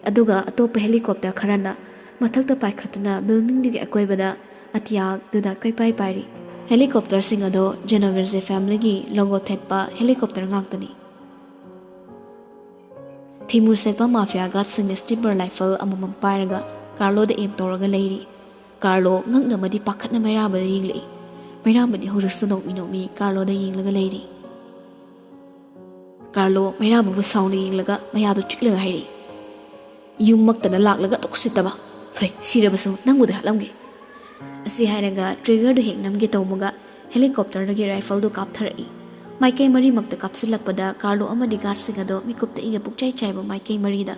ꯑꯗꯨꯒ ꯑꯇꯣꯞꯄ ꯍꯦꯂꯤꯀꯣꯞꯇꯔ ꯈꯔꯅ ꯃꯊꯛꯇ ꯄꯥꯏꯈꯠꯇꯨꯅ ꯕꯤꯜꯗꯤꯡꯗꯨꯒꯤ ꯑꯀꯣꯏꯕꯗ ꯑꯇꯤꯌꯥꯗꯨꯗ ꯀꯣꯏꯄꯥꯏ ꯄꯥꯏꯔꯤ꯫ ꯍꯦꯂꯤꯀꯣꯞꯇꯔꯁꯤꯡ ꯑꯗꯣ ꯖꯦꯅꯣꯚꯦꯖꯦ ꯐꯦꯃꯤꯂꯤꯒꯤ ꯂꯣꯒꯣ ꯊꯦꯠꯄ ꯍꯦꯂꯤꯀꯣꯞꯇꯔ ꯉꯥꯛꯇꯅꯤ꯫ ꯐꯤꯃꯨ ꯁꯦꯠꯄ ꯃꯥꯐꯤꯌꯥ ꯒꯥꯔꯗꯁꯤꯡꯅ ꯁ꯭ꯅꯤꯄꯔ ꯔꯥꯏꯐꯜ ꯑꯃꯃꯝ ꯄꯥꯏꯔꯒ ꯀꯥꯔꯂꯣꯗ ꯑꯦꯝ ꯇꯧꯔꯒ ꯂꯩꯔꯤ꯫ ꯀꯥꯔꯂꯣ ꯉꯛꯅ ꯑꯃꯗꯤ ꯄꯥꯈꯠꯅ ꯃꯩꯔꯥꯕꯗ ꯌꯦꯡꯂꯛꯏ꯫ ꯃꯩꯔꯥꯕꯗꯤ ꯍꯧꯖꯤꯛꯁꯨ ꯅꯣꯛꯃꯤ ꯅꯣꯛꯃꯤ ꯀꯥꯔꯂꯣꯗ ꯌꯦꯡꯂꯒ ꯂꯩꯔꯤ꯫ ꯀꯥꯔꯂꯣ ꯃꯩꯔꯥꯕꯕꯨ ꯁꯥꯎꯅ ꯌꯦꯡꯂꯒ ꯃꯌꯥꯗꯨ ꯆꯤꯛꯂꯒ ꯍꯥꯏꯔꯛꯏ, "ꯌꯨꯝꯃꯛꯇꯗ ꯂꯥꯛꯂꯒ ꯑꯗꯨꯛ ꯎꯁꯤꯠꯇꯕ! ꯐꯩ, ꯁꯤꯔꯕꯁꯨ ꯅꯪꯕꯨꯗꯤ ꯍꯥꯠꯂꯝꯒꯦ"꯫ ꯑꯁꯤ ꯍꯥꯏꯔꯒ ꯇ꯭ꯔꯤꯒꯔꯗꯨ ꯍꯦꯛ ꯅꯝꯒꯦ ꯇꯧꯕꯒ ꯍꯦꯂꯤꯀꯣꯞꯇꯔꯗꯒꯤ ꯔꯥꯏꯐꯜꯗꯨ ꯀꯥꯞꯊꯔꯛꯏ꯫ ꯃꯥꯏꯀꯩ ꯃꯔꯤꯃꯛꯇ ꯀꯥꯞꯁꯤꯜꯂꯛꯄꯗ ꯀꯥꯔꯂꯣ ꯑꯃꯗꯤ ꯒꯥꯔꯗꯁꯤꯡ ꯑꯗꯣ ꯃꯤꯀꯨꯞꯇ ꯏꯪꯒ ꯄꯨꯛꯆꯥꯏ ꯆꯥꯏꯕ ꯃꯥꯏꯀꯩ ꯃꯔꯤꯗ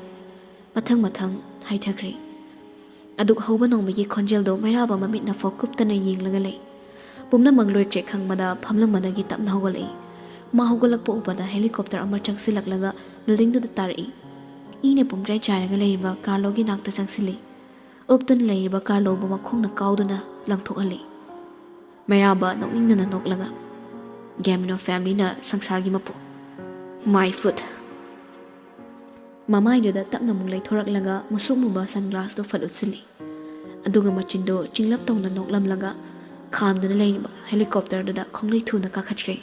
ꯃꯊꯪ ꯃꯊꯪ ꯍꯥꯏꯊꯈ꯭ꯔꯦ꯫ ꯑꯗꯨꯒ ꯍꯧꯕ ꯅꯣꯡꯃꯒꯤ ꯈꯣꯟꯖꯦꯜꯗꯣ ꯃꯩꯔꯥꯕ ꯃꯃꯤꯠꯅ ꯐꯥꯎ ꯀꯨꯞꯇꯅ ꯌꯦꯡꯂꯒ ꯂꯩ꯫ ꯄꯨꯝꯅꯃꯛ ꯂꯣꯏꯈ꯭ꯔꯦ ꯈꯪꯕꯗ ꯐꯝꯂꯝꯕꯗꯒꯤ ꯇꯞꯅ ꯍꯧꯒꯠꯂꯛꯏ꯫ ꯃꯥ ꯍꯧꯒꯠꯂꯛꯄ ꯎꯕꯗ ꯍꯦꯂꯤꯀꯣꯞꯇꯔ ꯑꯃ ꯆꯪꯁꯤꯜꯂꯛꯂꯒ ꯕꯤꯜꯗꯤꯡꯗꯨꯗ ꯇꯥꯔꯛꯏ꯫ ꯏꯅ ꯄꯨꯝꯆꯥꯏ ꯆꯥꯏꯔꯒ ꯂꯩꯔꯤꯕ ꯀꯥꯔꯂꯣꯒꯤ ꯅꯥꯛꯇ ꯆꯪꯁꯤꯜꯂꯤ꯫ ꯎꯞꯇꯨꯅ ꯂꯩꯔꯤꯕ ꯀꯥꯔꯂꯣꯕꯨ ꯃꯈꯣꯡꯅ ꯀꯥꯎꯗꯨꯅ ꯂꯪꯊꯣꯛꯍꯜꯂꯤ꯫ ꯃꯩꯔꯥꯕ ꯅꯣꯛꯅꯤꯡꯗꯅ ꯅꯣꯛꯂꯒ, "ꯒꯦꯃꯤꯅꯣ ꯐꯦꯃꯤꯂꯤꯅ ꯁꯪꯁꯥꯔꯒꯤ ꯃꯄꯨ꯫ My foot!" ꯃꯃꯥꯏꯗꯨꯗ ꯇꯞꯅ ꯑꯃꯨꯛ ꯂꯩꯊꯣꯔꯛꯂꯒ ꯃꯨꯁꯨꯛ ꯃꯨꯕ ꯁꯟꯒ꯭ꯂꯥꯁꯇꯨ ꯐꯠ ꯎꯞꯁꯤꯜꯂꯤ꯫ ꯑꯗꯨꯒ ꯃꯆꯤꯟꯗꯨ ꯆꯤꯡꯂꯞ ꯇꯧꯅ ꯅꯣꯛꯂꯝꯂꯒ ꯈꯥꯝꯗꯨꯅ ꯂꯩꯔꯤꯕ ꯍꯦꯂꯤꯀꯣꯞꯇꯔꯗꯨꯗ ꯈꯣꯡꯂꯩ ꯊꯨꯅ ꯀꯥꯈꯠꯈ꯭ꯔꯦ꯫